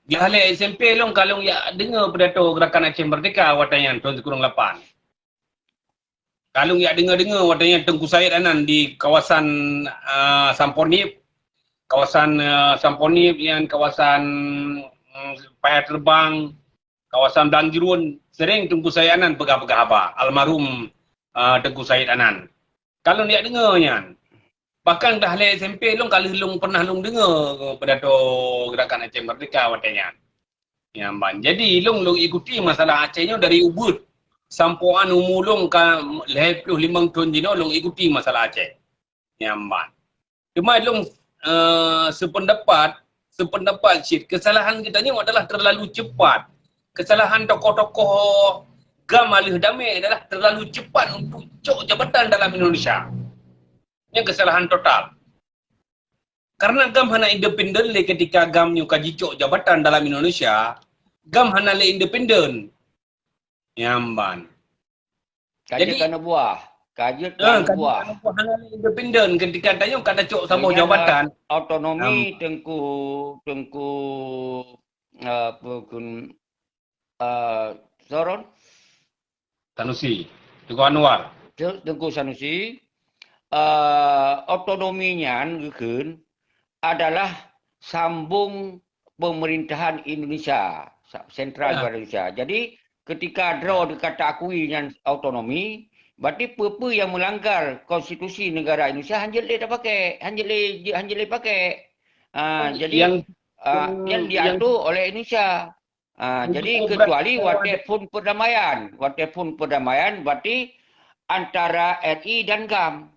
glah lé S M P lôn ka lôn yak deungoe pidato Gerakan Aceh Merdeka watée nyan tahun sikureueng lapan. Ka lôn yak deungoe-deungoe watée nyan Teungku Said Anan di kawasan, ah, Samponip, kawasan, ah, Samponip nyan kawasan, mm, Paya Terbang, kawasan Blang Jruen, sering Teungku Said Anan peugah-peugah haba, almarhum, ah, Teungku Said Anan. Ka lôn yak deungoe nyan. Bahkan dah lé S M P lôn ka lheueh lôn pernah lôn deungoe pidato Gerakan Aceh Merdeka watée nyan. Nyan ban. Jadi lôn, lôn ikuti masalah Aceh nyoe dari ubeut. Sampoe umu lôn ka lhée ploh limong thon jinoe lôn ikuti masalah Aceh. Nyan ban. Cuma lôn, eh, sependapat, sependapat cit, kesalahan geutanyoe adalah terlalu cepat. Kesalahan tokoh-tokoh GAM aleuh damé adalah terlalu cepat untuk cok jabatan dalam Indonesia. Nyan kesalahan total. Karena GAM hana independen lé ketika GAM nyoe ka jicok jabatan dalam Indonesia, GAM hana lé independen. Nyan ban. Ka jeuet keu aneuk buah. Ka jeuet keu aneuk buah. Hana lé independen ketika tanyoe ka tacok saboh jabatan. Autonomi Teungku, Teungku, eh, apa kun, eh, Soron? Sanusi. Teungku Anwar. Te-, Teungku Sanusi. Eh, autonomi nyan geukheun adalah sambung pemerintahan Indonesia, sa-, sentral daripada Indonesia. Jadi, ketika droe ka taakui nyan autonomi, berarti peue-peue yang melanggar konstitusi negara Indonesia hanjeuet lé tapakai, hanjeuet lé, hanjeuet lé pakai. Ah, jadi, yang, ah, yang, yang diatur oleh Indonesia. Ah, jadi kecuali watée phon perdamaian, watée phon perdamaian berarti antara R I dan GAM.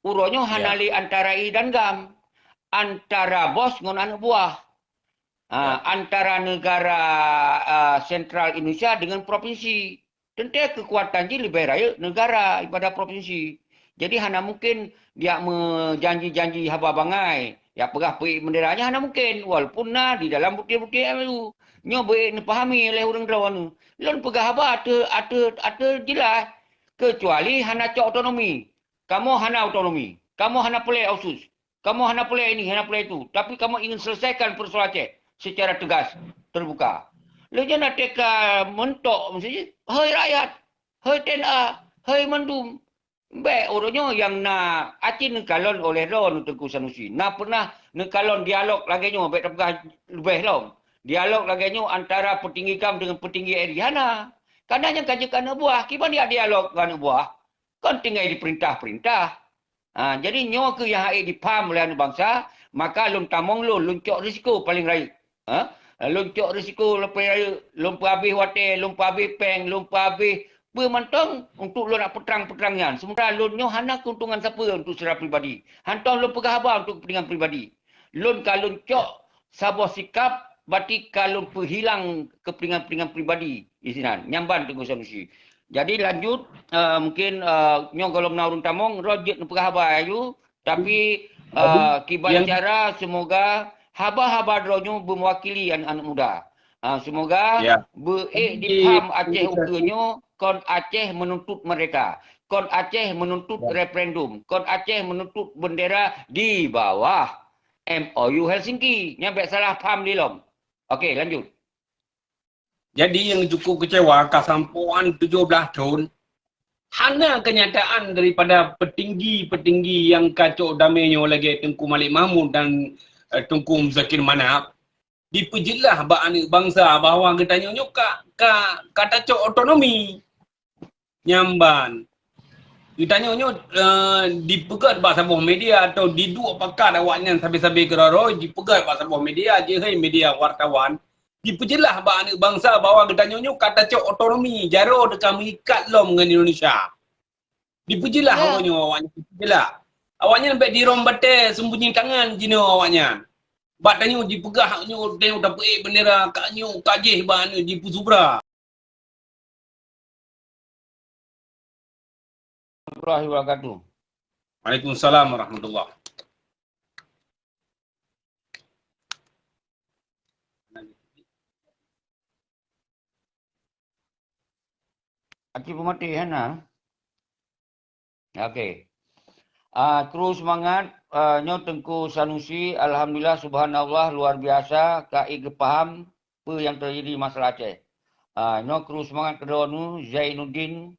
Uroe nyoe hana lé antara R I dan GAM, antara bos ngon aneuk buah. Ah, antara negara, ah, sentral Indonesia dengan provinsi. Teuntée keukuatan jih leubeh rayeuk negara daripada provinsi. Jadi hana mungkin jak meujanji-janji haba bangai, jak peugah peuék bendera nyan hana mungkin, walaupun na di dalam bukti-bukti M O U. Nyoe beuék neupahami oleh ureuëng droeneuh. Lôn peugah haba ateueh, ateueh, ateueh jeulaih, kecuali hana cok autonomi. Kamoe hana autonomi. Kamoe hana peureulée otsus. Kamoe hana peureulée ini, hana peureulée itu. Tapi kamoe ingin selesaikan persoalan Aceh secara tegas, terbuka. Lheueh nyan na teuka meuntok, meusti, "Hei rakyat, hei T N A, hei mandum." Bék uroe nyoe nyang na aci neukalon oleh droe Teungku Sanusi. Na pernah neukalon dialog lagée nyoe, bék tapeugah leubeh lom. Dialog lagée nyoe antara peutinggi GAM dengan peutinggi R I hana. Karena nyang ka jeuet keu aneuk buah, kiban jak dialog keu aneuk buah. Kon tinggai diperintah-perintah. Ha, jadi nyoe keuh nyang hase dipaham oleh aneuk bansa, maka lôn tamong lôn, lôn cok risiko paleng rayeuk. Ha? Lôn cok risiko lôn paleng rayeuk, lôn peuhabéh watée, lôn peuhabéh péng, lôn peuhabéh peue mantong untuk lôn nak peutrang-peutrang nyan. Sementara lôn nyoe hana keuntungan sapeue untuk secara pribadi. Hantom lôn peugah haba untuk kepentingan pribadi. Lôn ka lôn cok saboh sikap, berarti ka lôn peuhilang kepentingan-kepentingan pribadi di sinan. Nyan ban Teungku Sanusi. Jadi lanjut, eh, mungkin, eh, nyoe gohlom na ureuëng tamong, droe jeuet neupeugah haba laju, tapi, eh, kiban cara semoga haba-haba droe nyoe beumewakili aneuk-aneuk muda. Ah, semoga beuék dipaham Aceh ukeue nyoe kon Aceh menuntut merdeka, kon Aceh menuntut referendum, kon Aceh menuntut bendera di bawah M O U Helsinki. Nyan bék salah paham lé lom. Oke, lanjut. Jadi nyang cukup kecewa, ka sampoe tujoh blaih thon, hana kenyataan daripada petinggi-petinggi nyang ka cok damé nyoe lagée Teungku Malik Mahmud dan, eh, Teungku Muzakir Manaf, dipeujeulaih bak aneuk bansa bahwa geutanyoe nyoe ka, ka, ka tacok otonomi. Nyan ban. Geutanyoe nyoe, eh, dipeugét bak saboh media atau diduek pakat awaknyan sabe-sabe keudroe-droe, dipeugét bak saboh media, jeuet hai media wartawan, dipeujeulaih bak aneuk bansa bahwa geutanyoe nyoe ka tacok otonomi, jaroe teuka meuikat lom ngon Indonesia. Dipeujeulaih awaknyan, dipeujeulaih. Awaknyan bék dirôm batée sembunyi tangan jinoe awaknyan. Bak tanyoe jipeugah nyoe, tanyoe tapeuék bendera, ka nyoe, ka jéh bak aneuk jipeusubra. Warahmatullahi wabarakatuh. Waalaikumsalam warahmatullah. Aci peumaté hana. Oke. Ah, kru seumangat, ah, nyoe Teungku Sanusi, alhamdulillah, subhanallah, luar biasa, ka i geupaham peue nyang teujadi masalah Aceh. Ah, nyoe kru seumangat keudroe nu, Zainuddin,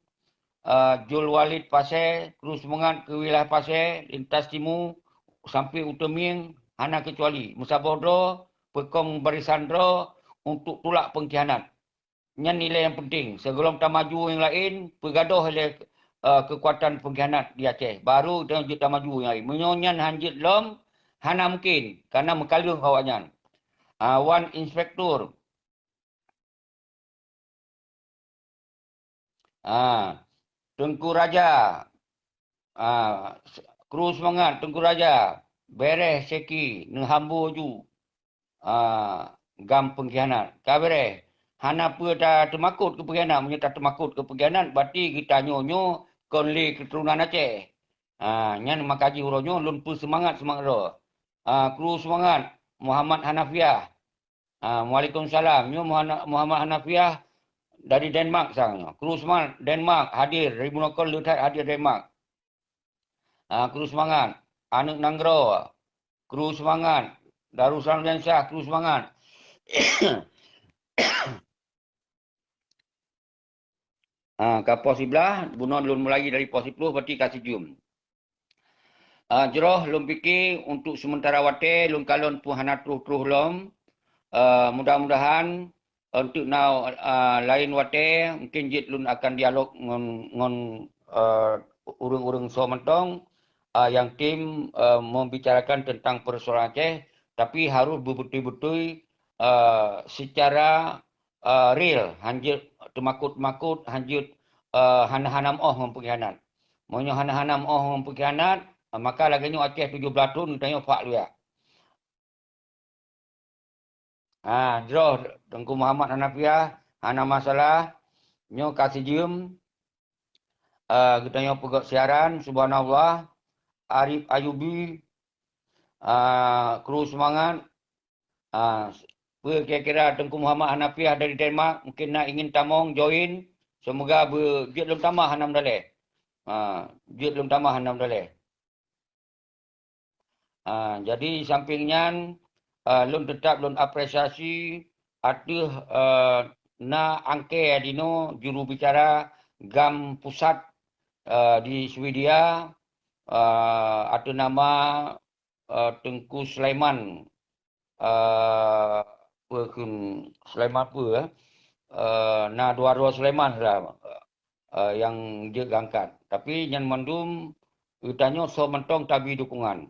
ah, Jul Walid Pasé, kru seumangat keu wilayah Pasé, lintas timu sampai u Teumieng, hana keucuali. Meusaboh droe, peukong barisan droe untuk tulak peungkhianat. Nyan nilai nyang penting. Sigohlom tamaju nyang laén, peugadôh lé, eh, keukuatan peungkhianat di Aceh, baru tanyoe jeuet tamaju nyang laén. Meunyoe nyan han jeuet lom, hana mungken, kareuna meukaleueng awaknyan. Ah, Wan Inspektur. Ah, Teungku Raja. Ah, kru seumangat, Teungku Raja. Bèrèh seki, neuhambo ju. Ah, gam peungkhianat. Ka bèrèh. Hana peue tateumakot keu peungkhianat. Meunyoe tateumakot keu peungkhianat, berarti geutanyoe nyoe kon lé keuturonan Aceh. Ah, nyan maka jih uroe nyoe lôn peuseumangat-seumangat droe. Ah, kru seumangat, Muhammad Hanafiah. Ah, waalaikumsalam. Nyoe Muhana-, Muhammad Hanafiah dari Denmark sang nyoe. Kru seumangat Denmark hadir, ribu nokol leutat hadir Denmark. Ah, kru seumangat. Aneuk nanggroe, kru seumangat. Darussalam Nurdiansyah, kru seumangat. Ah, ka poh siblaih, bunoe lôn mulai dari poh siploh, berarti ka sijeuem. Ah, jroh lôn pike untuk sementara watèe lôn kalon pun hana troh-troh lom. Ah, mudah-mudahan untuk na, ah, laén watèe mungkin jeuet lôn akan dialog ngon, ngon, ah, ureueng-ureueng soe mantong, ah, nyang tem, ah, membicarakan tentang persoalan Aceh, tapi harus bebeutôi-beutôi, ah, secara, ah, real, han jeuet teumakot-makot, han jeuet, ah, hana-hana meu'oh ngon peungkhianat. Meunyoe hana-hana meu'oh ngon peungkhianat, ah, maka lagèe nyoe Aceh tujoh blaih thon geutanyoe phak luyak. Ha, jroh Teungku Muhammad Hanafiah, hana masalah. Nyoe ka sijeuem, eh, geutanyoe peugöt siaran, subhanallah. Arif Ayubi, ah, kru seumangat. Ah, peue kira-kira Teungku Muhammad Hanafiah dari Denmark, mungkin na ingin tamong join. Semoga beu-, jeuet lom tamah hana meudalèh. Ah, jeuet lom tamah hana meudalèh. Ah, jadi samping nyan, ah, lôn teutap lôn apresiasi ateueh, ah, na angkée jinoe juru bicara gam pusat, ah, di Swedia, ah, ateueh nama, ah, Teungku Sulaiman, ah, peue kheun Sulaiman peue, eh? Eh, na dua droe Sulaiman lah, eh, nyang jeuet geuangkat. Tapi nyan mandum geutanyoe soe mantong tabi dukungan.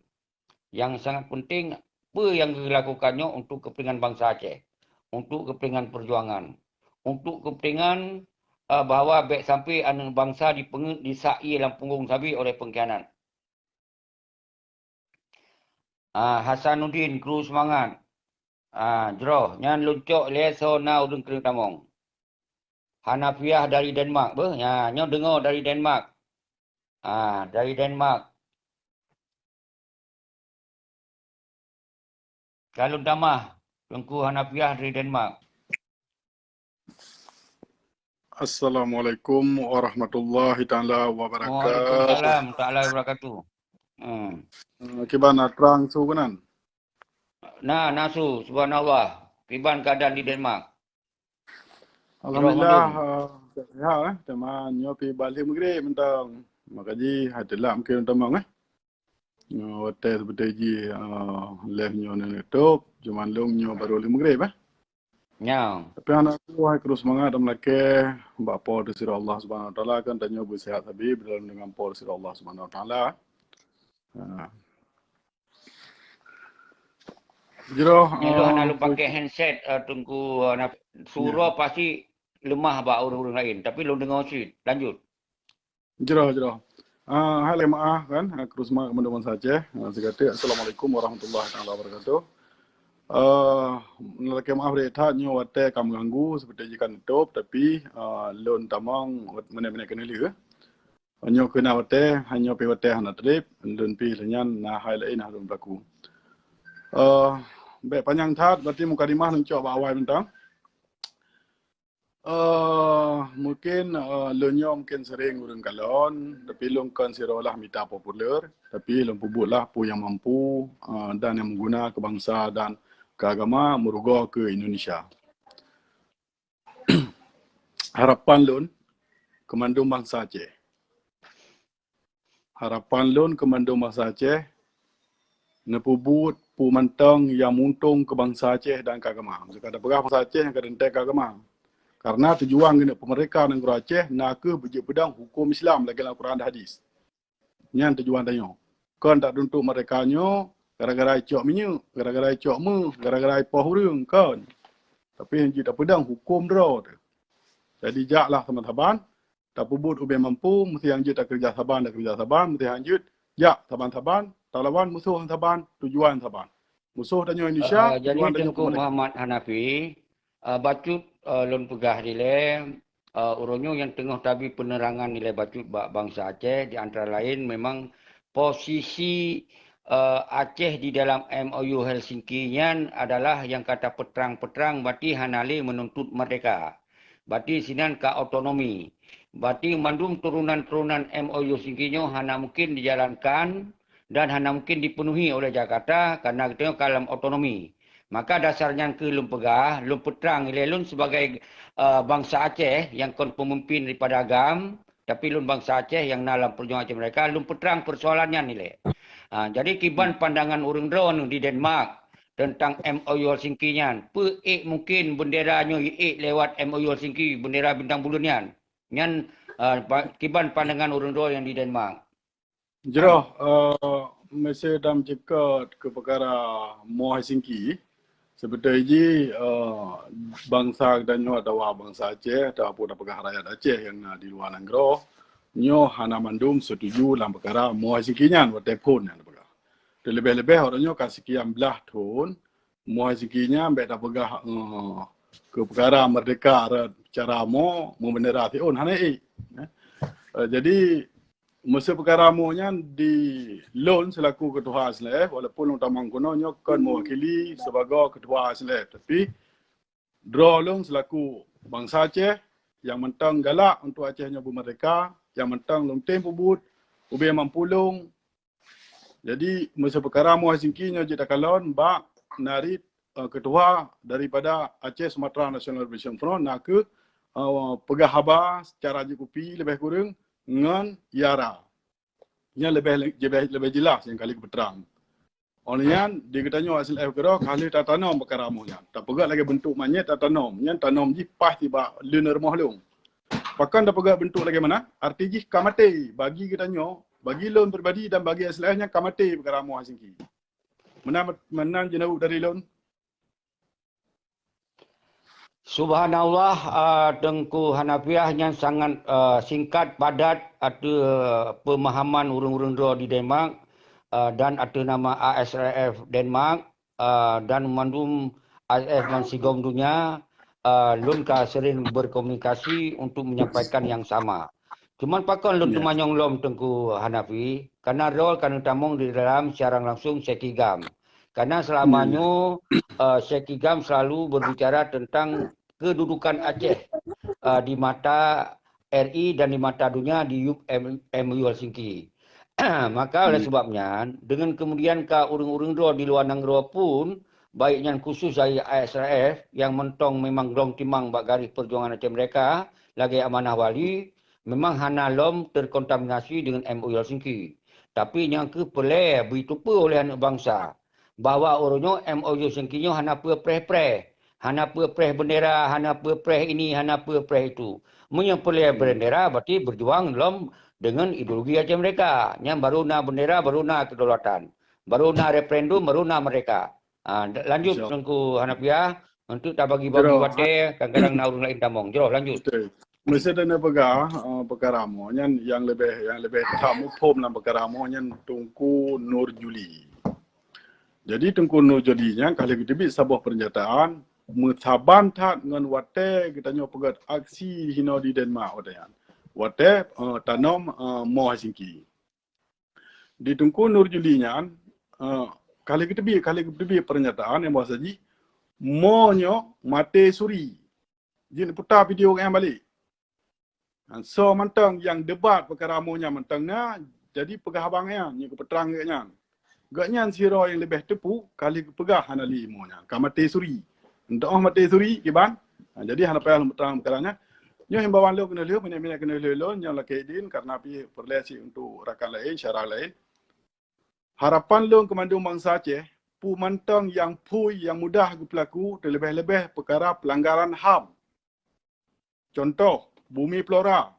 Nyang sangat penting, peue nyang geulakukan nyoe untuk keupeuntengan bansa Aceh, untuk keupeuntengan peujuangan, untuk keupeuntengan, eh, bahwa bèk sampai aneuk bansa jipeungeuet jisak ié lam punggong sabe oleh peungkhianat. Ah, Hasanuddin, kru seumangat. Ah, jroh, nyan lôn cok lé soe na ureueng keuneuk tamong. Hanafiah dari Denmark, beuh. Nya, nyoe deungoe dari Denmark. Ah, dari Denmark. Ka lôn tamah, Teungku Hanafiah dari Denmark. Assalamualaikum warahmatullahi taala wabarakatuh. Waalaikumsalam taala wabarakatuh. Hmm. Eh, kiban na trang su keunan? Na, na su, subhanallah. Kiban keadaan di Denmark? Alhamdulillah, eh, sihat, eh. Teuma nyoe pi bak lheueh Maghrib mantong. Maka jih hati lah mungkin tamong, eh. Nyoe watèe seubeutôi jih, eh, live nyoe na neutôp, cuman lôn nyoe baru lheueh Maghrib, eh. Nyoe. Tapi hana peue, hai kru seumangat dan meulakèe bak Po teuh sidroe Allah Subhanahu Wa Taala, kan tanyoe beusihat sabe dalam deungon Po teuh sidroe Allah Subhanahu Wa Taala. Ha. Jroh, nyoe lôn hana eh, lôn pakai handset, eh, Teungku, eh, na-, surah pasti lemah bak ureueng-ureueng laén, tapi lôn deungoe cit. Lanjut. Jroh, jroh. Ah, hai lé maah kan, ah, kru seumangat keumandan bansa Aceh. Ah, sigoe teuk, Assalamualaikum warahmatullahi taala wabarakatuh. Eh, lakèe maaf rhët that nyoe watèe ka meuganggu, seubeutôi jih ka neutôp, tapi, ah, lôn tamong wat-, minèt-minèt keuneulheueh. Nyoe keunan watèe, hanyoe pih watèe hana trép, lôn pih lheueh nyan na hai laén hana lôn peulaku. Eh, bèk panyang that, berarti mukadimah lôn cok bak awai mantong. Eh, mungkin, eh, lôn nyoe mungkin sering ureuëng kalon, tapi lôn kon sidroe lah mita populer, tapi lôn peubuet lah peue nyang mampu, eh, dan nyang meuguna keu bansa dan keu agama, meurugoe keu Indonesia. Harapan lôn keu mandum bansa Aceh. Harapan lôn keu mandum bansa Aceh, neupeubuet peue mantong nyang muntông keu bansa Aceh dan keu agama. Meuseuka tapeugah bansa Aceh nyang ka teuntée keu agama. Karena tujuan geuneuk peumeurdeka nanggroe Aceh na kheueh beujeuet peudong huköm Islam lagée lam Quran dan Hadis. Nyan tujuan tanyoe. Kon tatuntok meurdeka nyoe gara-gara icok minyeuk, gara-gara icok meuh, gara-gara ipoh ureuëng, kon. Tapi nyang jeuet tapeudong huköm droe teuh. Jadi jaklah saban-saban, tapeubuet ubé mampu, meuseuti nyang jeuet takeureuja saban, takeureuja saban, meuseuti nyang jeuet jak saban-saban, talawan musoh saban, tujuan saban. Musoh tanyoe Indonesia, Eh, jadi tujuan tanyoe Teungku peumeurdeka. Muhammad Hanafi, eh, bacut, eh, lôn peugah dilée, eh, uroe nyoe nyang teungoh tabi peunerangan nilai bacut bak bansa Aceh, di antara laén memang posisi, eh, Aceh di dalam M O U Helsinki nyan adalah nyang ka tapeutrang-peutrang, berarti hana lé meununtot meurdeka. Berarti sinan ka otonomi. Berarti mandum turunan-turunan M O U Helsinki nyoe hana mungkin dijalankan dan hana mungkin dipenuhi oleh Jakarta karena geutanyoe ka lam otonomi. Maka dasar nyan kheueh lôn peugah, lôn peutrang ilée lôn sebagai, eh, bansa Aceh nyang kon peumimpin daripada GAM, tapi lôn bansa Aceh nyang na lam Perjuangan Aceh Merdeka, lôn peutrang peusoalan nyan ilée. Ha, jadi kiban pandangan ureuëng droeneuh di Denmark teuntang M O U Helsinki nyan, peu ék mungkin bendera nyoe ék lewat M O U Helsinki, bendera bintang buleuen nyan? Nyan, eh, pa-, kiban pandangan ureuëng droe nyang di Denmark. Jroh, eh, meusé dam jikot keu peukara moh Helsinki, seubeutôi jih, eh, bansa geutanyoe atawa bansa Aceh atawa peue tapeugah rakyat Aceh nyang na di luwa nanggroe, nyoe hana mandum setuju lam peukara moh Helsinki nyan watée phon nyang tapeugah. Teuleubeh-leubeh uroe nyoe ka sekian blaih thon, moh Helsinki nyan bék tapeugah, eh, keu peukara meurdeka rot cara moh, meubendera siôn, hana ék. Eh, jadi, meusé peukara moh nyan di lôn seulaku keutuha S L F, walaupun lôn tamong keunoe nyoe kon meuwakili sibagoe keutuha S L F, tapi droe lôn seulaku bansa Aceh nyang mantong galak untuk Aceh nyoe beumeurdeka, nyang mantong lôn tem peubuet ubé mampu lôn. Jadi, meusé peukara moh Helsinki nyoe jeuet takalon bak narit, eh, keutuha daripada Aceh Sumatra National Liberation Front, na kheueh, eh, peugah haba secara jikupi leubeh kureueng ngon YARA. Nyan leubeh, leubeh, leubeh jeulaih nyang ka lheueh geupeutrang. Óh lheueh nyan, di geutanyoe S L F keudroe ka lheueh tatanom peukara moh nyan. Tapeugah lagée beuntuk manyét tatanom. Nyan tanom jih paih sibak leuneur moh lôn. Pakon tapeugah beuntuk lagée meunan? Arti jih ka maté bagi geutanyoe, bagi lôn pribadi dan bagi S L F nyan ka maté peukara moh Helsinki. Meunan, meunan jeuneuh dari lôn. Subhanallah, ah, Teungku Hanafiah nyan sangat, ah, singkat, padat ateueh peumahaman ureuëng-ureuëng droe di Denmark, ah, dan ateueh nama A S R F Denmark, ah, dan mandum A S F dan sigom donya, ah, lôn ka sering berkomunikasi untuk menyampaikan yang sama. Cuman pakon lôn teumanyong lom Teungku Hanafi, karena droe ka neutamong di dalam siaran langsung Sekigam. Karena selama nyoe, eh, Sekigam selalu berbicara tentang kedudukan Aceh, eh, di mata R I dan di mata dunia di U-, M-, M U Helsinki. Maka oleh sebab nyan, dengan kemudian ka ureuëng-ureuëng droe di luwa nanggroe pun, baik nyan khusus dari A S R F yang mentong memang glong timang bak garis perjuangan Aceh Merdeka, lagée Amanah Wali, memang hana lom terkontaminasi dengan M O U Helsinki. Tapi nyang keuh peureulée beuteupeue oleh aneuëk bansa bahwa uroe nyoe M O U Helsinki nyoe hana peue preh-preh, hana peue preh bendera, hana peue preh ini, hana peue preh itu. Meunyoe peureulée bendera, berarti berjuang lom dengan ideologi Aceh Merdeka. Nyan baru na bendera, baru na kedaulatan. Baru na referendum, baru na merdeka. Ah, lanjut Teungku Hanafiah, untuk tabagi-bagi watée, kadang-kadang na ureuëng laén tamong. Jroh, lanjut. Betul. Meusti tapeugah, eh, peukara moh nyan nyang leubeh, nyang leubeh that muphom lam peukara moh nyan Teungku Nur Juli. Jadi Teungku Nur Juli nyan ka lheueh geuteubiet saboh peurnyataan meusaban that ngon watée geutanyoe peugét aksi hinoe di Denmark watée nyan. Watée, eh, tanom, eh, moh Helsinki. Di Teungku Nur Juli nyan, eh, ka lheueh geuteubiet, ka lheueh geuteubiet peurnyataan nyang bahasa jih, moh nyoe maté suri. Jeuet puta video nyan balek. Ha, soe mantong nyang debat peukara mo nyan mantong na, jadi peugah abang nyan, nyang peutreang geuh nyan. Geuh nyan sidroe nyang leubeh teupeu ka lheueh geupeugah hana lé mo nyan, ka maté suri. Entah oh maté suri kiban. Ha, jadi hana payah lôn peutreang peukara nyan. Nyoe himbauan lôn keuneulheueh, minèt-minèt keuneulheueh lôn nyang lakèe idin karena pih peureulèe cit untuk rakan laén, syedara laén. Harapan lôn keu mandum bansa Aceh, peue mantong nyang phui nyang mudah geupeulaku, teuleubeh-leubeh peukara peulanggaran ham. Cuntoh, Bumi Flora,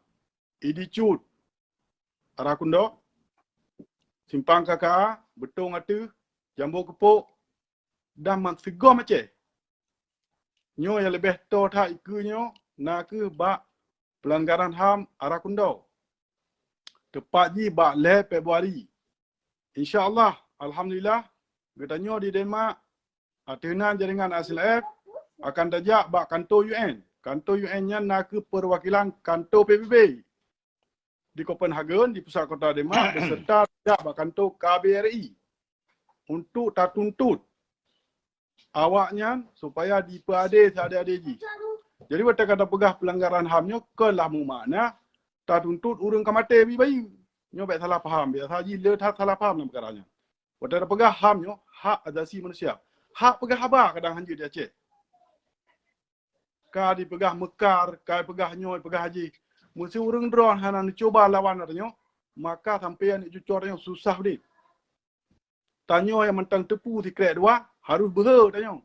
Idi Cut, Ara Kundok, Simpang K K A, Beutong Ateueh, Jambo Keupok, dan meusigom Aceh. Nyoe nyang leubeh toe that ikeue nyoe na kheueh bak peulanggaran ham Ara Kundok. Teupat jih bak lhèe Februari. Insya Allah, alhamdulillah, geutanyoe di Denmark, ateueh nan jaringan I S L F, akan tajak bak kanto U N. Kanto U N nyan na kheueh peuwakilan kanto P B B di Copenhagen, di pusat kota Denmark, beserta tajak bak kanto K B R I untuk tatuntut awaknyan supaya dipeuadé seadé-adé jih. Jadi, watèe ka tapeugah peulanggaran ham nyoe kon lah meumakna tatuntut ureueng ka maté bayeue. Nyoe bèk salah paham, biasa jih le that salah paham lam peukara nyan. Watèe tapeugah ham nyoe, hak asasi manusia. Hak peugah haba kadang hanjeuet di Aceh. Ka dipeugah meukar, ka dipeugah nyoe, peugah jih. Meuseu ureueng droe hana neucuba lawan tanyoe, maka sampoe aneuk cucoe tanyoe susah udép. Tanyoe nyang mantong teupeu sikrek dua, harôh beuhe tanyoe.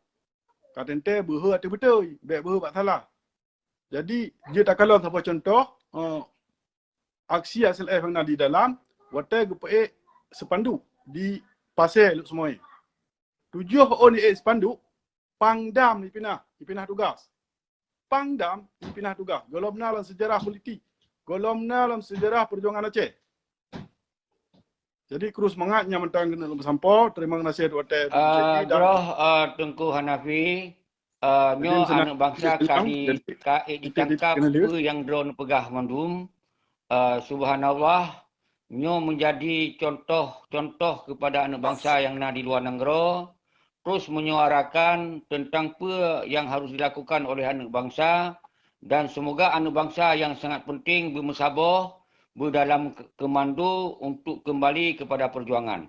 Ka teuntèe beuhe ateueh beutôi, bèk beuhe bak salah. Jadi, jeuet takalon saboh cuntoh, eh, aksi I S L F nyang na di dalam, watèe geupeuék spanduk di Pasè Lhokseumawe. Tujoh ôn ék spanduk, Pangdam jipinah, jipinah tugaih. Pangdam jipinah tugaih. Gohlom na lam seujarah politik. Gohlom na lam seujarah peujuangan Aceh. Jadi, kru seumangat nyang mantong keuneuk lôn peusampoe. Terima kasih watèe. Ah, Droe, ah, Teungku Hanafi, ah, nyoe aneuk bansa ka di, ka ék jitangkap peue nyang droeneuh peugah mandum. Ah, subhanallah, nyoe meujadi cuntoh-cuntoh keupada aneuk bansa nyang na di luwa nanggroe, terus menyuarakan teuntang peue nyang harôh dilakukan oleh aneuk bansa, dan seumoga aneuk bansa nyang sangat peunteng beumeusaboh, beudalam ke-, keumando untuk keumbali keupada peujuangan.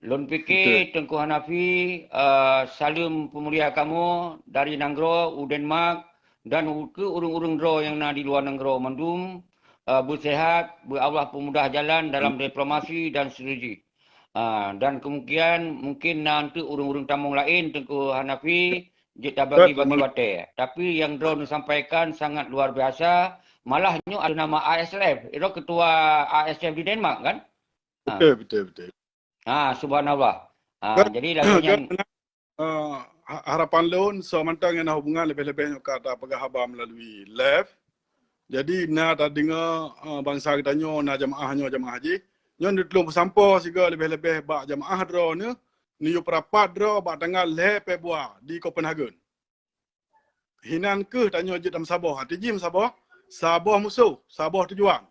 Lôn pike, Teungku Hanafi, eh, saleuem peumulia kamoe dari nanggroe u Denmark dan u-, keu ureueng-ureueng droe nyang na di luwa nanggroe mandum, eh, beuseuhat, beu Allah peumudah jalan dalam diplomasi dan strategi. Ah, dan kemungkinan mungkin na eunteuk ureueng-ureueng tamong laén, Teungku Hanafi, jeuet tabagi-bagi watèe. Tapi nyang droeneuh sampaikan sangat luar biasa, malah nyoe ada nama I S L F, itu ketua I S L F di Denmark, kan? Ah. Betul, betul, betul. Ah, subhanallah. Ah, jadi lagèe nyan, eh, ha-, harapan lôn, soe mantong nyang na hubungan leubeh-leubeh nyoe ka tapeugah haba melalui live. Jadi, na tadeungoe, eh, bansa geutanyoe, na jamaah nyoe, jamaah jih. Nyoe neutulông peusampoe sigoe leubeh-leubeh bak jamaah droeneuh, neuyue peurapat droe bak tanggal lhèe Februari di Copenhagen. Hinan kheueh tanyoe jeuet tameusaboh. Até jih meusaboh, saboh musoh, saboh tujuan.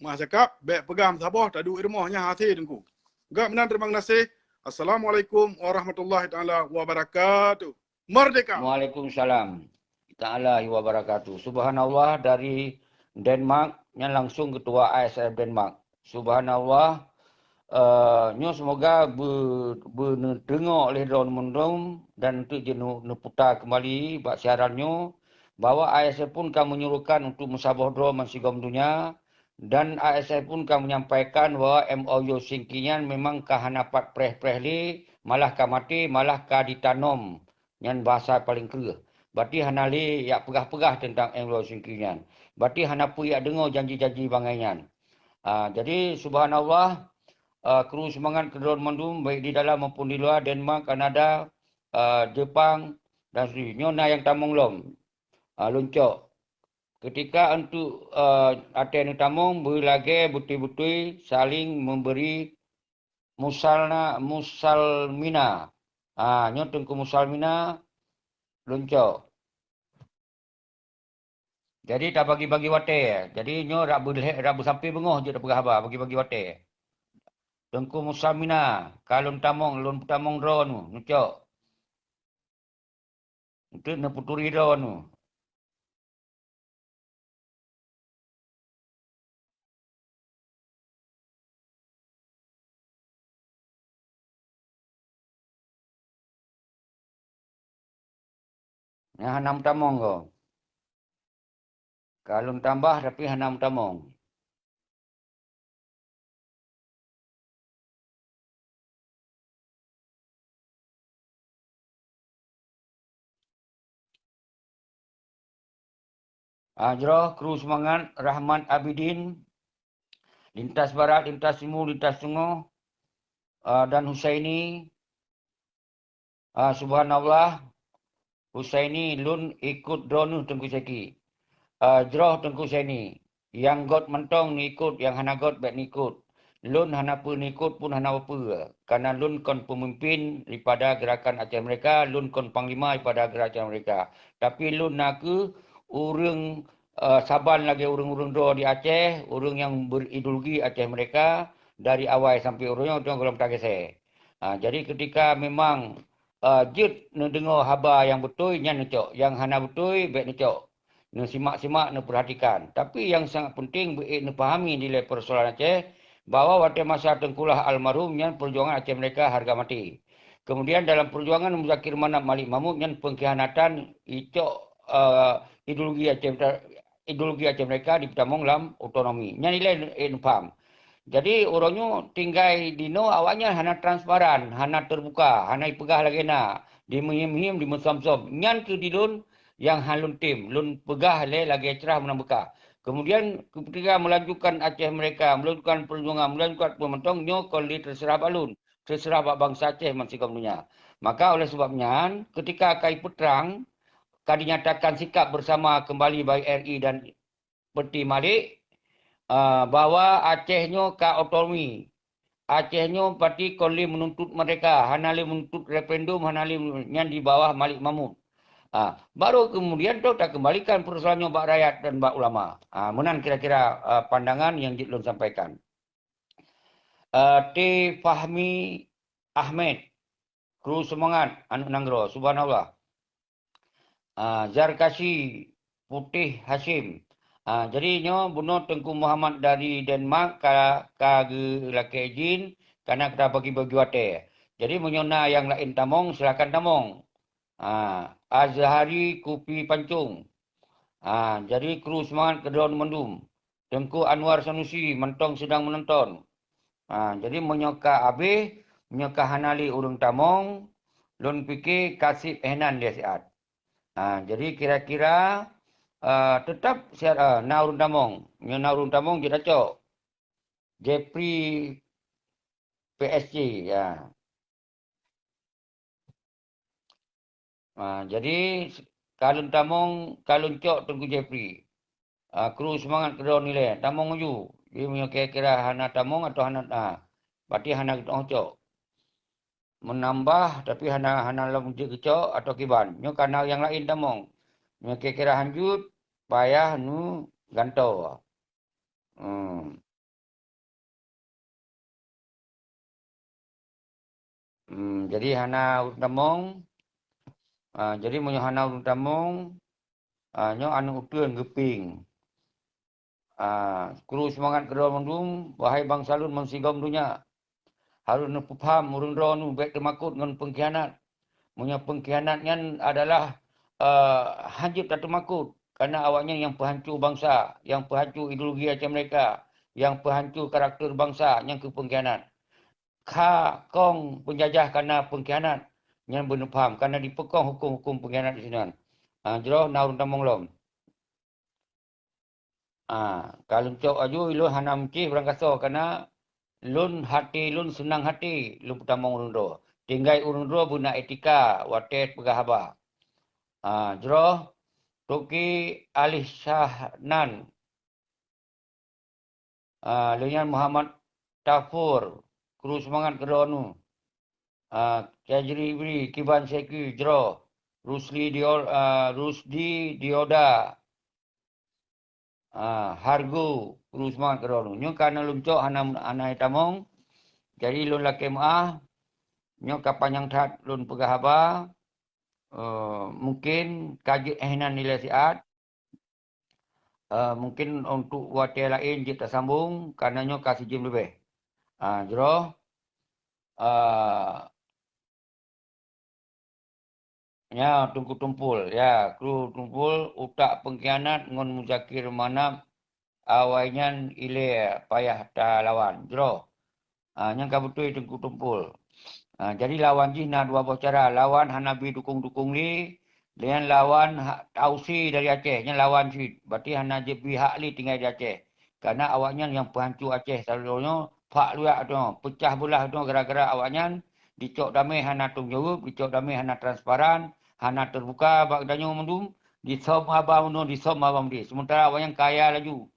Meuah cakap, bèk peugah meusaboh, taduek i rumoh nyan hasé Teungku. Gak meunan, terima kasih. Assalamualaikum warahmatullahi taala wabarakatuh. Merdeka! Waalaikumsalam taala wabarakatuh. Subhanallah, dari Denmark, nyan langsung ketua I S L F Denmark. Subhanallah, eh, nyoe seumoga beu-, beuneudeungoe oleh droeneuh mandum dan eunteuk jeuet neu-, neuputa keumbali bak siaran nyoe bahwa I S L F pun ka meunyerukan untuk meusaboh droe bansigom donya, dan I S L F pun ka menyampaikan bahwa M O U Singki nyan memang ka hana pat preh-preh lé, malah ka maté, malah ka ditanom. Nyan bahasa paleng kreueh. Berarti hana lé jak peugah-peugah teuntang M O U Singki nyan. Berarti hana peue jak deungoe janji-janji bangai nyan. Ah, jadi, subhanallah, ah, kru seumangat keu droeneuh mandum, baik di dalam maupun di luwa, Denmark, Kanada, ah, Jepang, dan seterusnya. Nyoe na nyang tamong lom, ah, lôn cok. Keutika eunteuk, eh, até neutamong, beulagèe beutôi-beutôi saléng meubri musalna-, musalmina. Ah, nyoe Teungku Musalmina lôn cok. Jadi, tabagi-bagi watèe. Jadi, nyoe rak beulhèe, rak beusampoe beungoh jeuet tapeugah haba, bagi-bagi watèe. Teungku Musalmina, ka lôn tamong, lôn peutamong droeneuh, neucok. Eunteuk neupeuturi droeneuh. Nyang hana meutamong goe. Ka lôn tambah tapi hana meutamong. Ah, jroh kru seumangat Rahmat Abidin, lintas barat, lintas timu, lintas teungoh, ah, dan Husaini. Ah, subhanallah, Husaini, lôn ikot droeneuh Teungku Syeki. Ah, jroh Teungku Syeni, nyang gét mantong neuikot, nyang hana gét bék neuikot. Lôn hana peue neuikot pun hana peue, karena lôn kon peumimpin daripada Gerakan Aceh Merdeka, lôn kon panglima daripada Gerakan Aceh Merdeka. Tapi lôn nakeuh ureuëng, eh, saban lagée ureuëng-ureuëng droe di Aceh, ureuëng nyang berideologi Aceh Merdeka dari awai sampai uroe nyoe, uroe nyoe gohlom tagése. Ah, jadi ketika memang, ah, jeuet neudeungoe haba nyang beutôi, nyan neucok, nyang hana beutôi bék neucok. Neusimak-simak, neupeurhatikan. Tapi nyang sangat penting beuék neupahami dilée peusoalan Aceh, bahwa watée masa Teungku Lah almarhum nyan peujuangan Aceh Merdeka harga mati. Kemudian dalam peujuangan Muzakir Manaf, Malik Mahmud nyan pengkhianatan icok, eh, ideologi Aceh, ideologi Aceh Merdeka dipeutamong lam otonomi. Nyan ilée, eh, neupaham. Jadi uroe nyoe tinggai dinoe awaknyan hana transparan, hana teubuka, hana ipeugah lagée na, dimeuhiem-hiem, dimeusom-som. Nyan keuh di lôn nyang han lôn tem, lôn peugah lé lagée crah meunang beuka. Kemudian ketika melanjutkan Aceh Merdeka, melanjutkan perjuangan, melanjutkan peue mantong, nyoe kon lé teuseurah bak lôn, teuseurah bak bansa Aceh bansigom donya. Maka oleh sebab nyan, ketika ka ipeutrang, ka dinyatakan sikap bersama kembali bagi R I dan Peuti Malik, ah, bahwa Aceh nyoe ka otonomi. Aceh nyoe pati kon lé meununtut merdeka, hana lé meununtut referendum, hana lé nyan di bawah Malik Mahmud. Ah, baru kemudian tu takeumbalikan peusoalan nyoe bak rakyat dan bak ulama. Ah, meunan kira-kira, ah, pandangan nyang jeuet lôn sampaikan. Ah, T Fahmi Ahmed, kru seumangat, aneuk nanggroe, subhanallah. Ah, Zarkasi Putéh Hasyim. Ah, jadi nyoe bunoe Teungku Muhammad dari Denmark ka, ka geulakée idin, kana ka bagi-bagi watée. Jadi meunyoe na nyang laén tamong, silakan tamong. Ah, Azhari Kupi Pancong. Ah, jadi kru seumangat keudroe mandum. Teungku Anwar Sanusi mantong sidang meunonton. Ha, jadi meunyoe ka habéh, meunyoe ka hana lé ureuëng tamong, lôn pike ka seb éh nan lé siat. Ha, jadi kira-kira, eh, teutap siat, eh, na ureuëng tamong. Meunyoe na ureuëng tamong, jeuet tacok. Jeffrey P S C, ya. Ha, jadi ka lôn tamong, ka lôn cok Teungku Jeffrey. Ah, kru seumangat keudroe ilée, tamong laju. Jadi meunyoe kira-kira hana tamong atau hana, ah, berarti hana geutu'oh cok. Meunambah tapi hana, hana lom jeuet geucok atau kiban. Nyoe kana nyang laén tamong. Meunyoe kira-kira hanjeuet, payah neugantoe. Hmm. Hmm, jadi hana ureuëng tamong. Ah, jadi meunyoe hana ureuëng tamong, ah, nyoe aneuk uteuen geupieng. Ah, kru seumangat keudroe mandum, wahai bansa lôn bansigom donya. Harôh neupeupaham ureuëng droeneuh bék teumakot ngon peungkhianat. Meunyoe peungkhianat nyan adalah, eh, hanjeuet tateumakot, karena awaknyan nyang peuhanco bansa, nyang peuhanco ideologi Aceh Merdeka, nyang peuhanco karakter bansa, nyan keuh peungkhianat. Kha kong peunjajah kana peungkhianat, nyan beuneupham, kana dipeukong huköm-huköm peungkhianat disinan. Ah, jroh na ureuëng tamong lom. Ah, ka lôn cok laju, ilôn hana meucéh barangkasoe, kana lôn até lôn seunang até lôn peutamong ureuëng droe. Tinggai ureuëng droe beuna etika watée peugah haba. Ah, jroh Toke Alih Syahnan. Ah, lheueh nyan Muhammad Tafur, kru seumangat keudroe nu. Ah, Kajri Ibri, Kiban Seki, jroh. Rusli Diol-, ah, Rusdi Dioda. Ah, Hargo, kru seumangat keudroe nu. Nyoe kana lôn cok hana, hana tamong. Jadi lôn lakée meuáh. Nyoe ka panyang that lôn peugah haba. Eh, mungkin ka jeuet éh nan ilée siat. Eh, mungkin untuk watée laén jeuet tasambong, kana nyoe ka sijeuem leubeh. Ah, jroh, ah, Ya, Teungku Tumpul. Ya, Teungku Tumpul, utak pengkhianat ngon Muzakir Manaf, awai nyan ilée payah talawan. Jroh. Ah, nyan ka beutôi Teungku Tumpul. Ah, jadi lawan jih na dua boh cara. Lawan hana bi dukong-dukong lé, dan lawan ha-, tausi dari Aceh, nyan lawan cit. Berarti hana jeuet bi hak lé tinggai di Aceh. Karena awaknyan nyang peuhanco Aceh saroe nyoe, phak luyak nyoe, peucah beulah nyoe gara-gara awaknyan dicok damé hana tanggung jaweueb, dicok damé hana transparan, hana teubuka bak geutanyoe mandum, disöm haba meunoe, disöm haba meudéh. Sementara awaknyan kaya laju.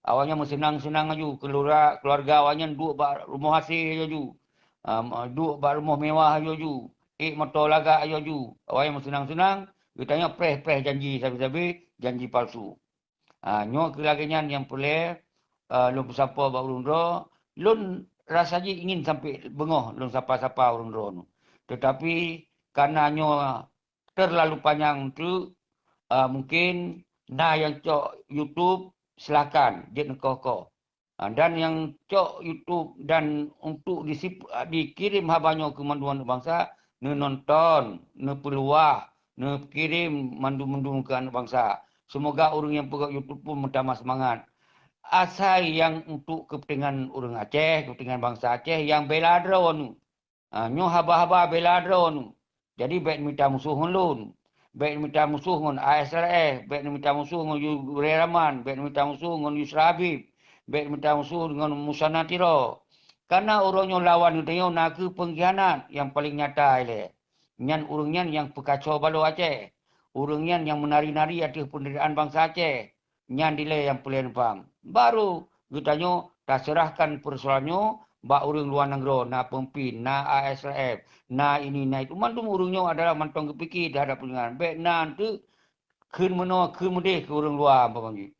Awaknyan meuseunang-seunang laju, keulura-, keuluarga awaknyan duek bak rumoh hasé laju. Am, duek bak rumoh mewah laju. Ék moto lagak laju. Awaknyan meuseunang-seunang, geutanyoe preh-preh janji sabe-sabe, janji palsu. Ah, nyoe keuh lagée nyan nyang peureulée, ah, lôn peusampoe bak ureuëng droe, lôn rasa jih ingin sampoe beungoh lôn sapa-sapa ureuëng droe nyoe. Teutapi kana nyoe teurlalu panyang teuk, ah, mungken na nyang cok YouTube, silakan, jeuet neukoh-koh. Ah, dan nyang cok YouTube dan untuk disip-, dikirém haba nyoe keu mandum aneuk bansa, neunonton, neupeuluwah, neukirém mandum-mandum keu aneuk bansa. Seumoga ureuëng nyang peugöt YouTube pun meutamah seumangat. Asai nyang untuk keupeuntengan ureuëng Aceh, keupeuntengan bansa Aceh nyang bela droeneuh. Ah, nyoe haba-haba bela droeneuh. Jadi bék mita musoh ngon lôn. Bék mita musoh ngon A S R F, bék mita musoh ngon Yu-, Yuri Rahman, bék mita musoh ngon Yusra Habib, bék mita musoh ngon Musanna Tiro. Karena uroe nyoe lawan geutanyoe na kheueh pengkhianat nyang paleng nyata ilée. Nyan ureuëng nyan nyang peukaco balo Aceh. Ureuëng nyan nyang meunari-nari ateueh peunderaan bansa Aceh. Nyan dilée nyang peureulée neupaham. Baru geutanyoe taseurahkan peusoalan nyoe bak ureuëng luwa nanggroe, na peumimpin, na A S R F, na ini, na itu. Mandum ureuëng nyoe adalah mantong geupike teuhadap peunyeungan. Bék na teuk kheun meunoe, kheun meudeh keu ureuëng luwa, umpama jih.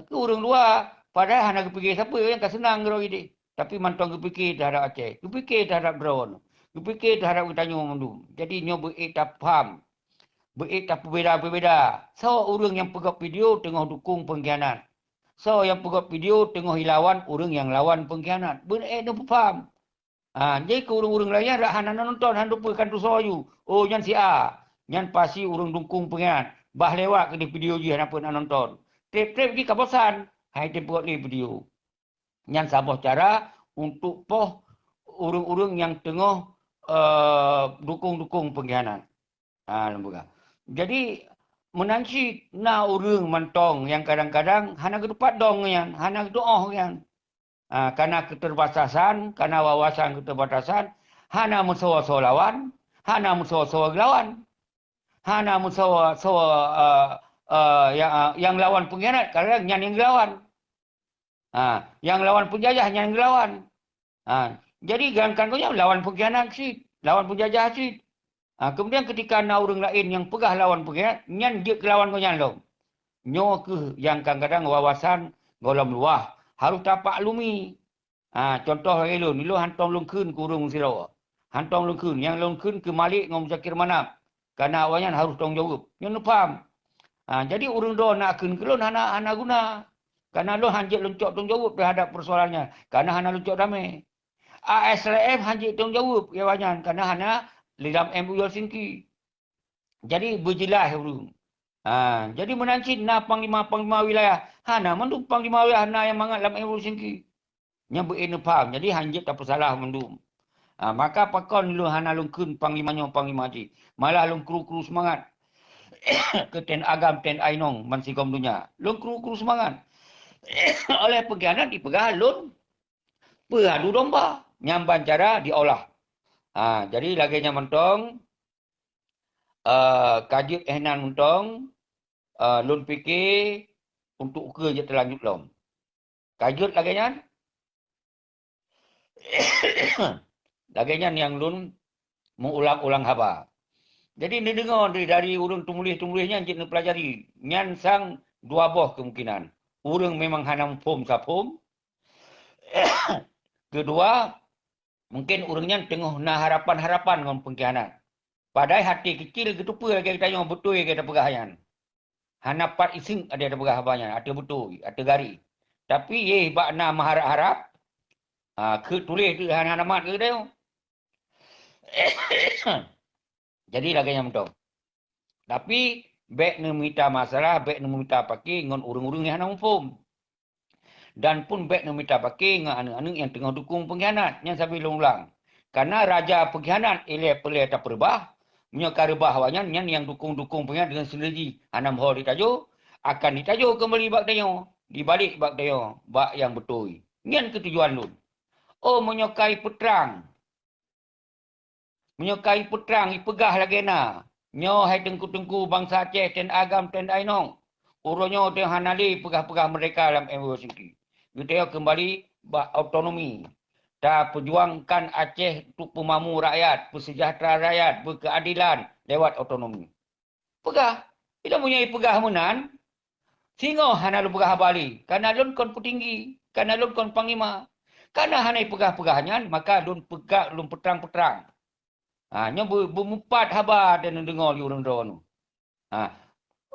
Keu ureuëng luwa, padahai hana geupike sapeue, nyang ka seunang keudroe ideh. Tapi mantong geupike teuhadap Aceh, geupike teuhadap droeneuh, geupike teuhadap geutanyoe mandum. Jadi nyoe beu-ék tapaham. Beu-ék tapeubeda-peubeda, soe ureuëng nyang peugöt video teungoh dukong pengkhianat. Soe nyang peugöt video teungoh ilawan ureuëng nyang lawan pengkhianat. Beu-ék neupeupaham. Ha, jadi keu ureuëng-ureuëng laén rak hana nonton, hana teupeue kan tusoe aju. Oh, nyan si A. Nyan pasti ureuëng dukong pengkhianat. Bah lewat keudeh video jih hana peuet nonton. Treb-treb jih ka bosan. Hai teupeugöt lé video. Nyan saboh cara untuk poh ureuëng-ureuëng nyang teungoh, eh, dukong-dukong pengkhianat. Ha, lôn peugah. Jadi, meunan cit na ureuëng mantong nyang kadang-kadang hana geutupat dong nyan, hana geutuoh nyan. Ha, kana keuterbatasan, kana wawasan keuterbatasan, hana meusoe-soe lawan, hana meusoe-soe geulawan. Hana meusoe-soe, eh, eh, nyang, eh, nyang lawan pengkhianat, kadang nyan nyang geulawan. Ha, nyang lawan peunjajah nyan geulawan. Ha, jadi jangankan gobnyan lawan pengkhianat cit, lawan peunjajah cit. Ha, kemudian ketika na ureuëng laén nyang peugah lawan pengkhianat, nyan jeuet keu lawan gobnyan lom. Nyoe kheueh nyang kadang-kadang wawasan gohlom luwah harôh tapaklumi. Ha, contoh lagée lôn, lôn hántom lôn kheun keu ureuëng sidroe. Hántom lôn kheun, nyang lôn kheun keu Malik ngon Muzakir Manaf. Karena awaknyan harôh tanggung jaweueb. Nyoe neupaham. Ha, jadi ureuëng droe na kheun keu lôn hana, hana guna. Karena lôn hana jeuet lôn cok tanggung jaweueb teuhadap peusoalan nyan. Karena hana lôn cok damé. A S R F hana jeuet tanggung jaweueb awaknyan karena hana di dalam M O U Helsinki. Jadi beujeulaih ureuëng. Ha, jadi meunan cit na panglima-panglima wilayah. Hana mandum panglima wilayah na nyang mangat lam M O U Helsinki. Nyan beu-ék neupaham. Jadi hana jeuet tapeusalah mandum. Ha, maka pakon lôn hana lôn kheun panglima nyoe panglima jih. Malah lôn kru-kru seumangat. Keu Teuku Agam, Teuku Ainong, bansigom donya. Lôn kru-kru seumangat. Oleh pengkhianat jipeugah lôn peuadu domba. Nyan ban cara diolah. Ha, jadi lagée nyan mantong, eh, ka jeuet éh nan mantong, eh, lôn pike untuk ukeue jeuet teulanjut lom. Ka jeuet lagée nyan? Lagée nyan nyang lôn meuulang-ulang haba. Jadi neudeungoe dari, dari ureuëng teumuléh-teumuléh nyan jeuet neupeulajari. Nyan sang dua boh kemungkinan. Ureuëng memang hana muphom saphom. Keudua, mungken ureuëng nyan teungoh na harapan-harapan ngon pengkhianat. Padahai até keucil geuteupeue lagée geutanyoe beutôi lagée tapeugah nyan. Hana pat iseuk até tapeugah haba nyan, até beutôi, até garéh. Tapi yeh bak na meuharap-harap, ha, keu tuléh tu hana, hana mat keu geutanyoe. Jadi lagée nyan mantong. Tapi bék neumita masalah, bék neumita paké ngon ureuëng-ureuëng nyang hana muphom. Dan pun bék neumita paké ngon aneuëk-aneuëk nyang teungoh dukong peungkhianat. Nyan sabe lôn ulang. Kareuna raja peungkhianat ilée peulée tapeurubah, meunyoe ka reubah awaknyan, nyan nyang dukong-dukong peungkhianat deungon sendiri hana meuho jitajo, akan jitajo keumbali bak tanyoe, jibalek bak tanyoe, bak nyang beutôi. Nyan keuh tujuan lôn. Oh, meunyoe ka ipeutrang, meunyoe ka ipeutrang, ipeugah lagée na, nyoe hai teungku-teungku bansa Aceh, ten agam, ten ainong, uroe nyoe teuh hana lé peugah-peugah meurdeka lam M O U Washington. Geutanyoe keumbali bak otonomi. Tapeujuangkan Aceh untuk peumamu rakyat, peusejahtera rakyat, beukeuadilan lewat otonomi. Peugah. Ilôn meunyoe ipeugah meunan, singoh hana lôn peugah haba lé, kareuna lôn kon peutinggi, kareuna lôn kon panglima. Kareuna hana ipeugah-peugah nyan, maka lôn peugah, lôn peutrang-peutrang. Ha, nyoe beu-, beumeupat haba dan neudeungoe lé ureuëng droeneuh. Ha.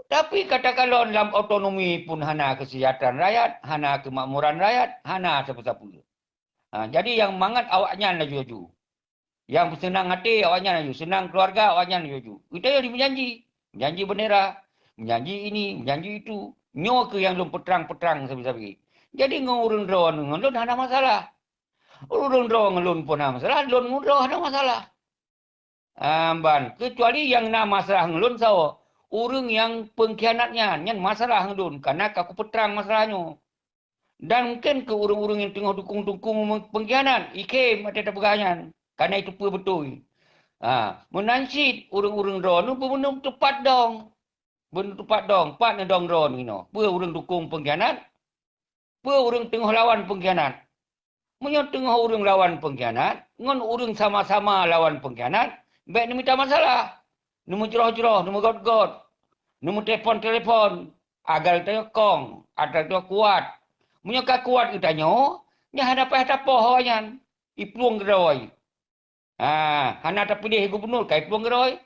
Tapi katakan lôn lam otonomi pun hana keuseujahteuraan rakyat, hana keumakmuran rakyat, hana sapeue-sapeue. Ha, jadi nyang mangat awaknyan laju-laju. Nyang seunang até awaknyan laju, seunang keuluwarga awaknyan laju-laju. Geutanyoe jimeujanji, meujanji bendera, meujanji ini, meujanji itu. Nyoe keuh nyang lôn peutrang-peutrang sabe-sabe. Jadi ngon ureuëng droeneuh ngon lôn hana masalah. Ureuëng droeneuh ngon lôn pun hana masalah, lôn ngon droeneuh hana masalah. Amban, keucuali nyang na masalah ngon lôn sawoe, ureuëng nyang peungkhianat nyan, nyan masalah ngon lôn, kareuna ka kupeutrang masalah nyoe. Dan mungken keu ureuëng-ureuëng nyang teungoh dukong-dukong peungkhianat, ikhém watée tapeugah nyan, kareuna itu peue beutôi. Ha, meunan cit ureuëng-ureuëng droeneuh beuneuteupeu dong. Beuneuteupeu dong, pat neudong droeneuh inoe. Peue ureuëng dukong peungkhianat? Peue ureuëng teungoh lawan peungkhianat? Meunyoe teungoh ureuëng lawan peungkhianat, ngon ureuëng sama-sama lawan peungkhianat, bék neumita masalah. Neumeujroh-jroh, neumeugot-got, neumeutelepon-telepon, agar tanyoe kong, agar tanyoe kuat. Meunyoe ka kuat geutanyoe, nyan hana payah tapoh awaknyan, iplueng keudroe. Ha, hana tapiléh gubunur, ka iplueng keudroe.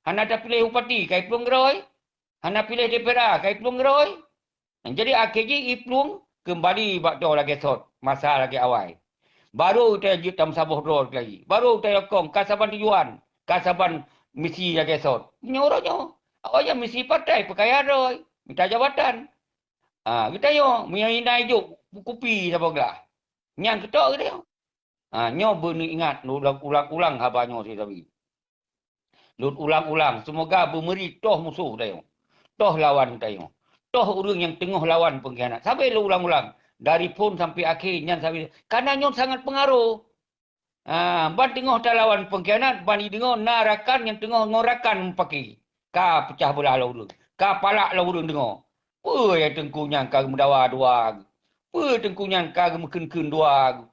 Hana tapiléh bupati, ka iplueng keudroe. Hana piléh D P R A, ka iplueng keudroe. Jadi, akhé jih iplueng keumbali bak droe lagée sot, masa lagée awai. Barô tajeuet tameusaboh droe lagi. Barô tayue kong, ka saban tujuan, ka saban misi lagée sot. Meunyoe uroe nyoe, awaknyan misi partai peukaya droe, mita jabatan. Ha, geutanyoe, meunyoe hina ijok, kupi saboh glah. Nyan keutok geutanyoe. Ha, nyoe beuneuingat, lôn ulang-ulang haba nyoe sisabi. Lôn ulang-ulang, seumoga beumeuri toh musoh tanyoe, toh lawan tanyoe, toh ureuëng nyang teungoh lawan peungkhianat. Sabe lôn ulang-ulang, dari phon sampai akhé nyan sabe, kareuna nyoe sangat peungaroh. Ha, ban teungoh talawan peungkhianat, ban jideungoe na rakan nyang teungoh ngon rakan meupaké. Ka peucah beulah lom ureuëng, ka palak lom ureuëng deungoe. Peue nyang teungku nyan ka geumeudawa dua? Peue teungku nyan ka geumeukheun-kheun dua?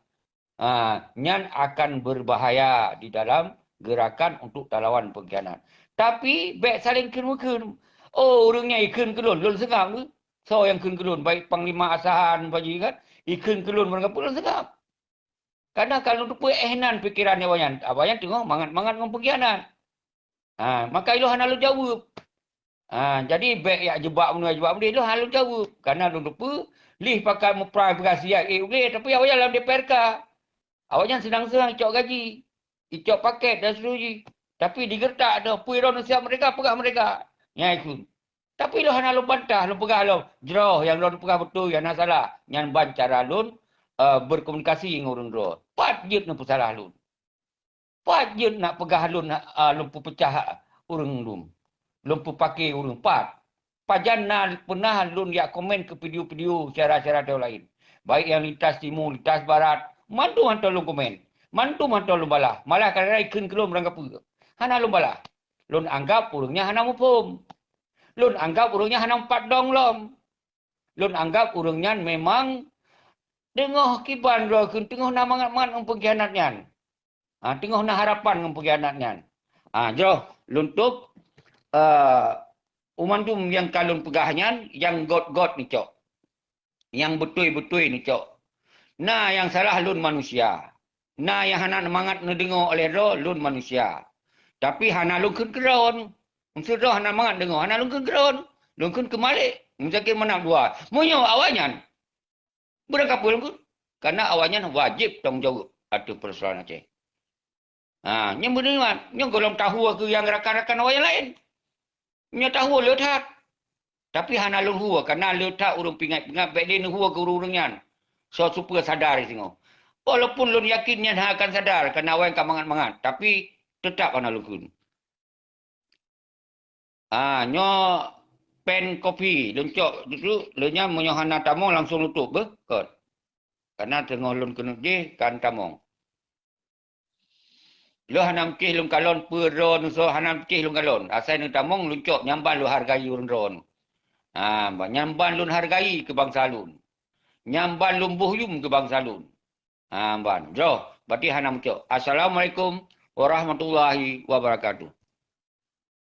Ha, nyan akan berbahaya di dalam gerakan untuk talawan peungkhianat. Tapi, bék saléng kheun-meukheun. Oh, ureuëng nyan ikheun keu lôn, lôn seungab keuh. Soe nyang kheun keu lôn, baik Panglima Asahan, Paji kan, ikheun keu lôn, barangkapeue lôn seungab. Kareuna ka lôn teupeue éh nan pikeran awaknyan, awaknyan teungoh mangat-mangat ngon peungkhianat. Ha, maka ilôn hana lôn jaweueb. Ha, jadi bék jak jeubak meunyoe jeubak meudeh, lôn hana lôn jaweueb. Kareuna lôn teupeue, lih pakat meuprang peugah siat, eh, ulée, tapi awaknyan lam D P R K. Awaknyan seunang-seunang icok gaji, icok paket dan seterusnya. Tapi digeureutak droe, peue droeneuh siat meurdeka, peugah meurdeka. Nyan ikheun. Tapi lôn hana lôn bantah, lôn peugah lom, jroh nyang droeneuh peugah beutôi, hana salah. Nyan ban cara lôn, eh, berkomunikasi ngon ureuëng droe. Pat jeuet neupeusalah lôn. Pat jeuet nak peugah lôn, a, lôn peupeucah ureuëng lôn, lôn peupaké ureuëng pat. Pajan na peunah lôn jak komen keu video-video syedara-syedara tanyoe laén, baik nyang lintas timu, lintas barat, mandum hantom lôn komen, mandum hantom lôn balah. Malah kadang-kadang ikheun keu lôn barangkapeue, hana lôn balah. Lôn anggab ureuëng nyan hana muphom. Lôn anggab ureuëng nyan hana meupat dong lom. Lôn anggab ureuëng nyan memang teungoh kiban droe kheun, teungoh na mangat-mangat ngon peungkhianat nyan. Ha, teungoh na harapan ngon peungkhianat nyan. Ha, jroh lôn tôb, eh, u mandum nyang ka lôn peugah nyan, nyang gét-gét neucok. Nyang beutôi-beutôi neucok. Na nyang salah lôn manusia. Na nyang hana mangat neudeungoe oleh droe lôn manusia. Tapi hana lôn kheun keu droe. Meuseu droe hana mangat deungoe, hana lôn kheun keu droe. Lôn kheun keu Malék, Muzakir Manaf dua. Meunyoe awaknyan, barangkapeue lôn kheun, kareuna awaknyan wajéb tanggong jaweueb ateueh peursoalan Aceh. Ha, nyoe beuneuingat, nyoe gohlom tahue keu nyang rakan-rakan awaknyan laén. Nyoe tahue le that. Tapi hana lôn hue, karena le that ureuëng pingat-pingat bék lé neuhue keu ureuëng nyan. Soe supeu sadar singoh. Walaupun lôn yakin nyan hana akan sadar, karena awai ka mangat-mangat, tapi teutap hana lôn kheun. Ah, nyoe pen kopi leuncok dudu, leunya meunyoe hana tamong langsung nutup beuh kot. Karena teungoh lôn keuneuk jih kan tamong. Lôn hana meucih lôn kalon peue droe neusoe hana meucih lôn kalon. Asai neutamong leuncok nyamban lôn hargai ureuëng droe. Ha, nyamban lôn hargai keu bansa lôn. Nyamban lôn boh yum keu bansa lôn. Ha, ban. Droe, berarti hana meucok. Assalamualaikum warahmatullahi wabarakatuh.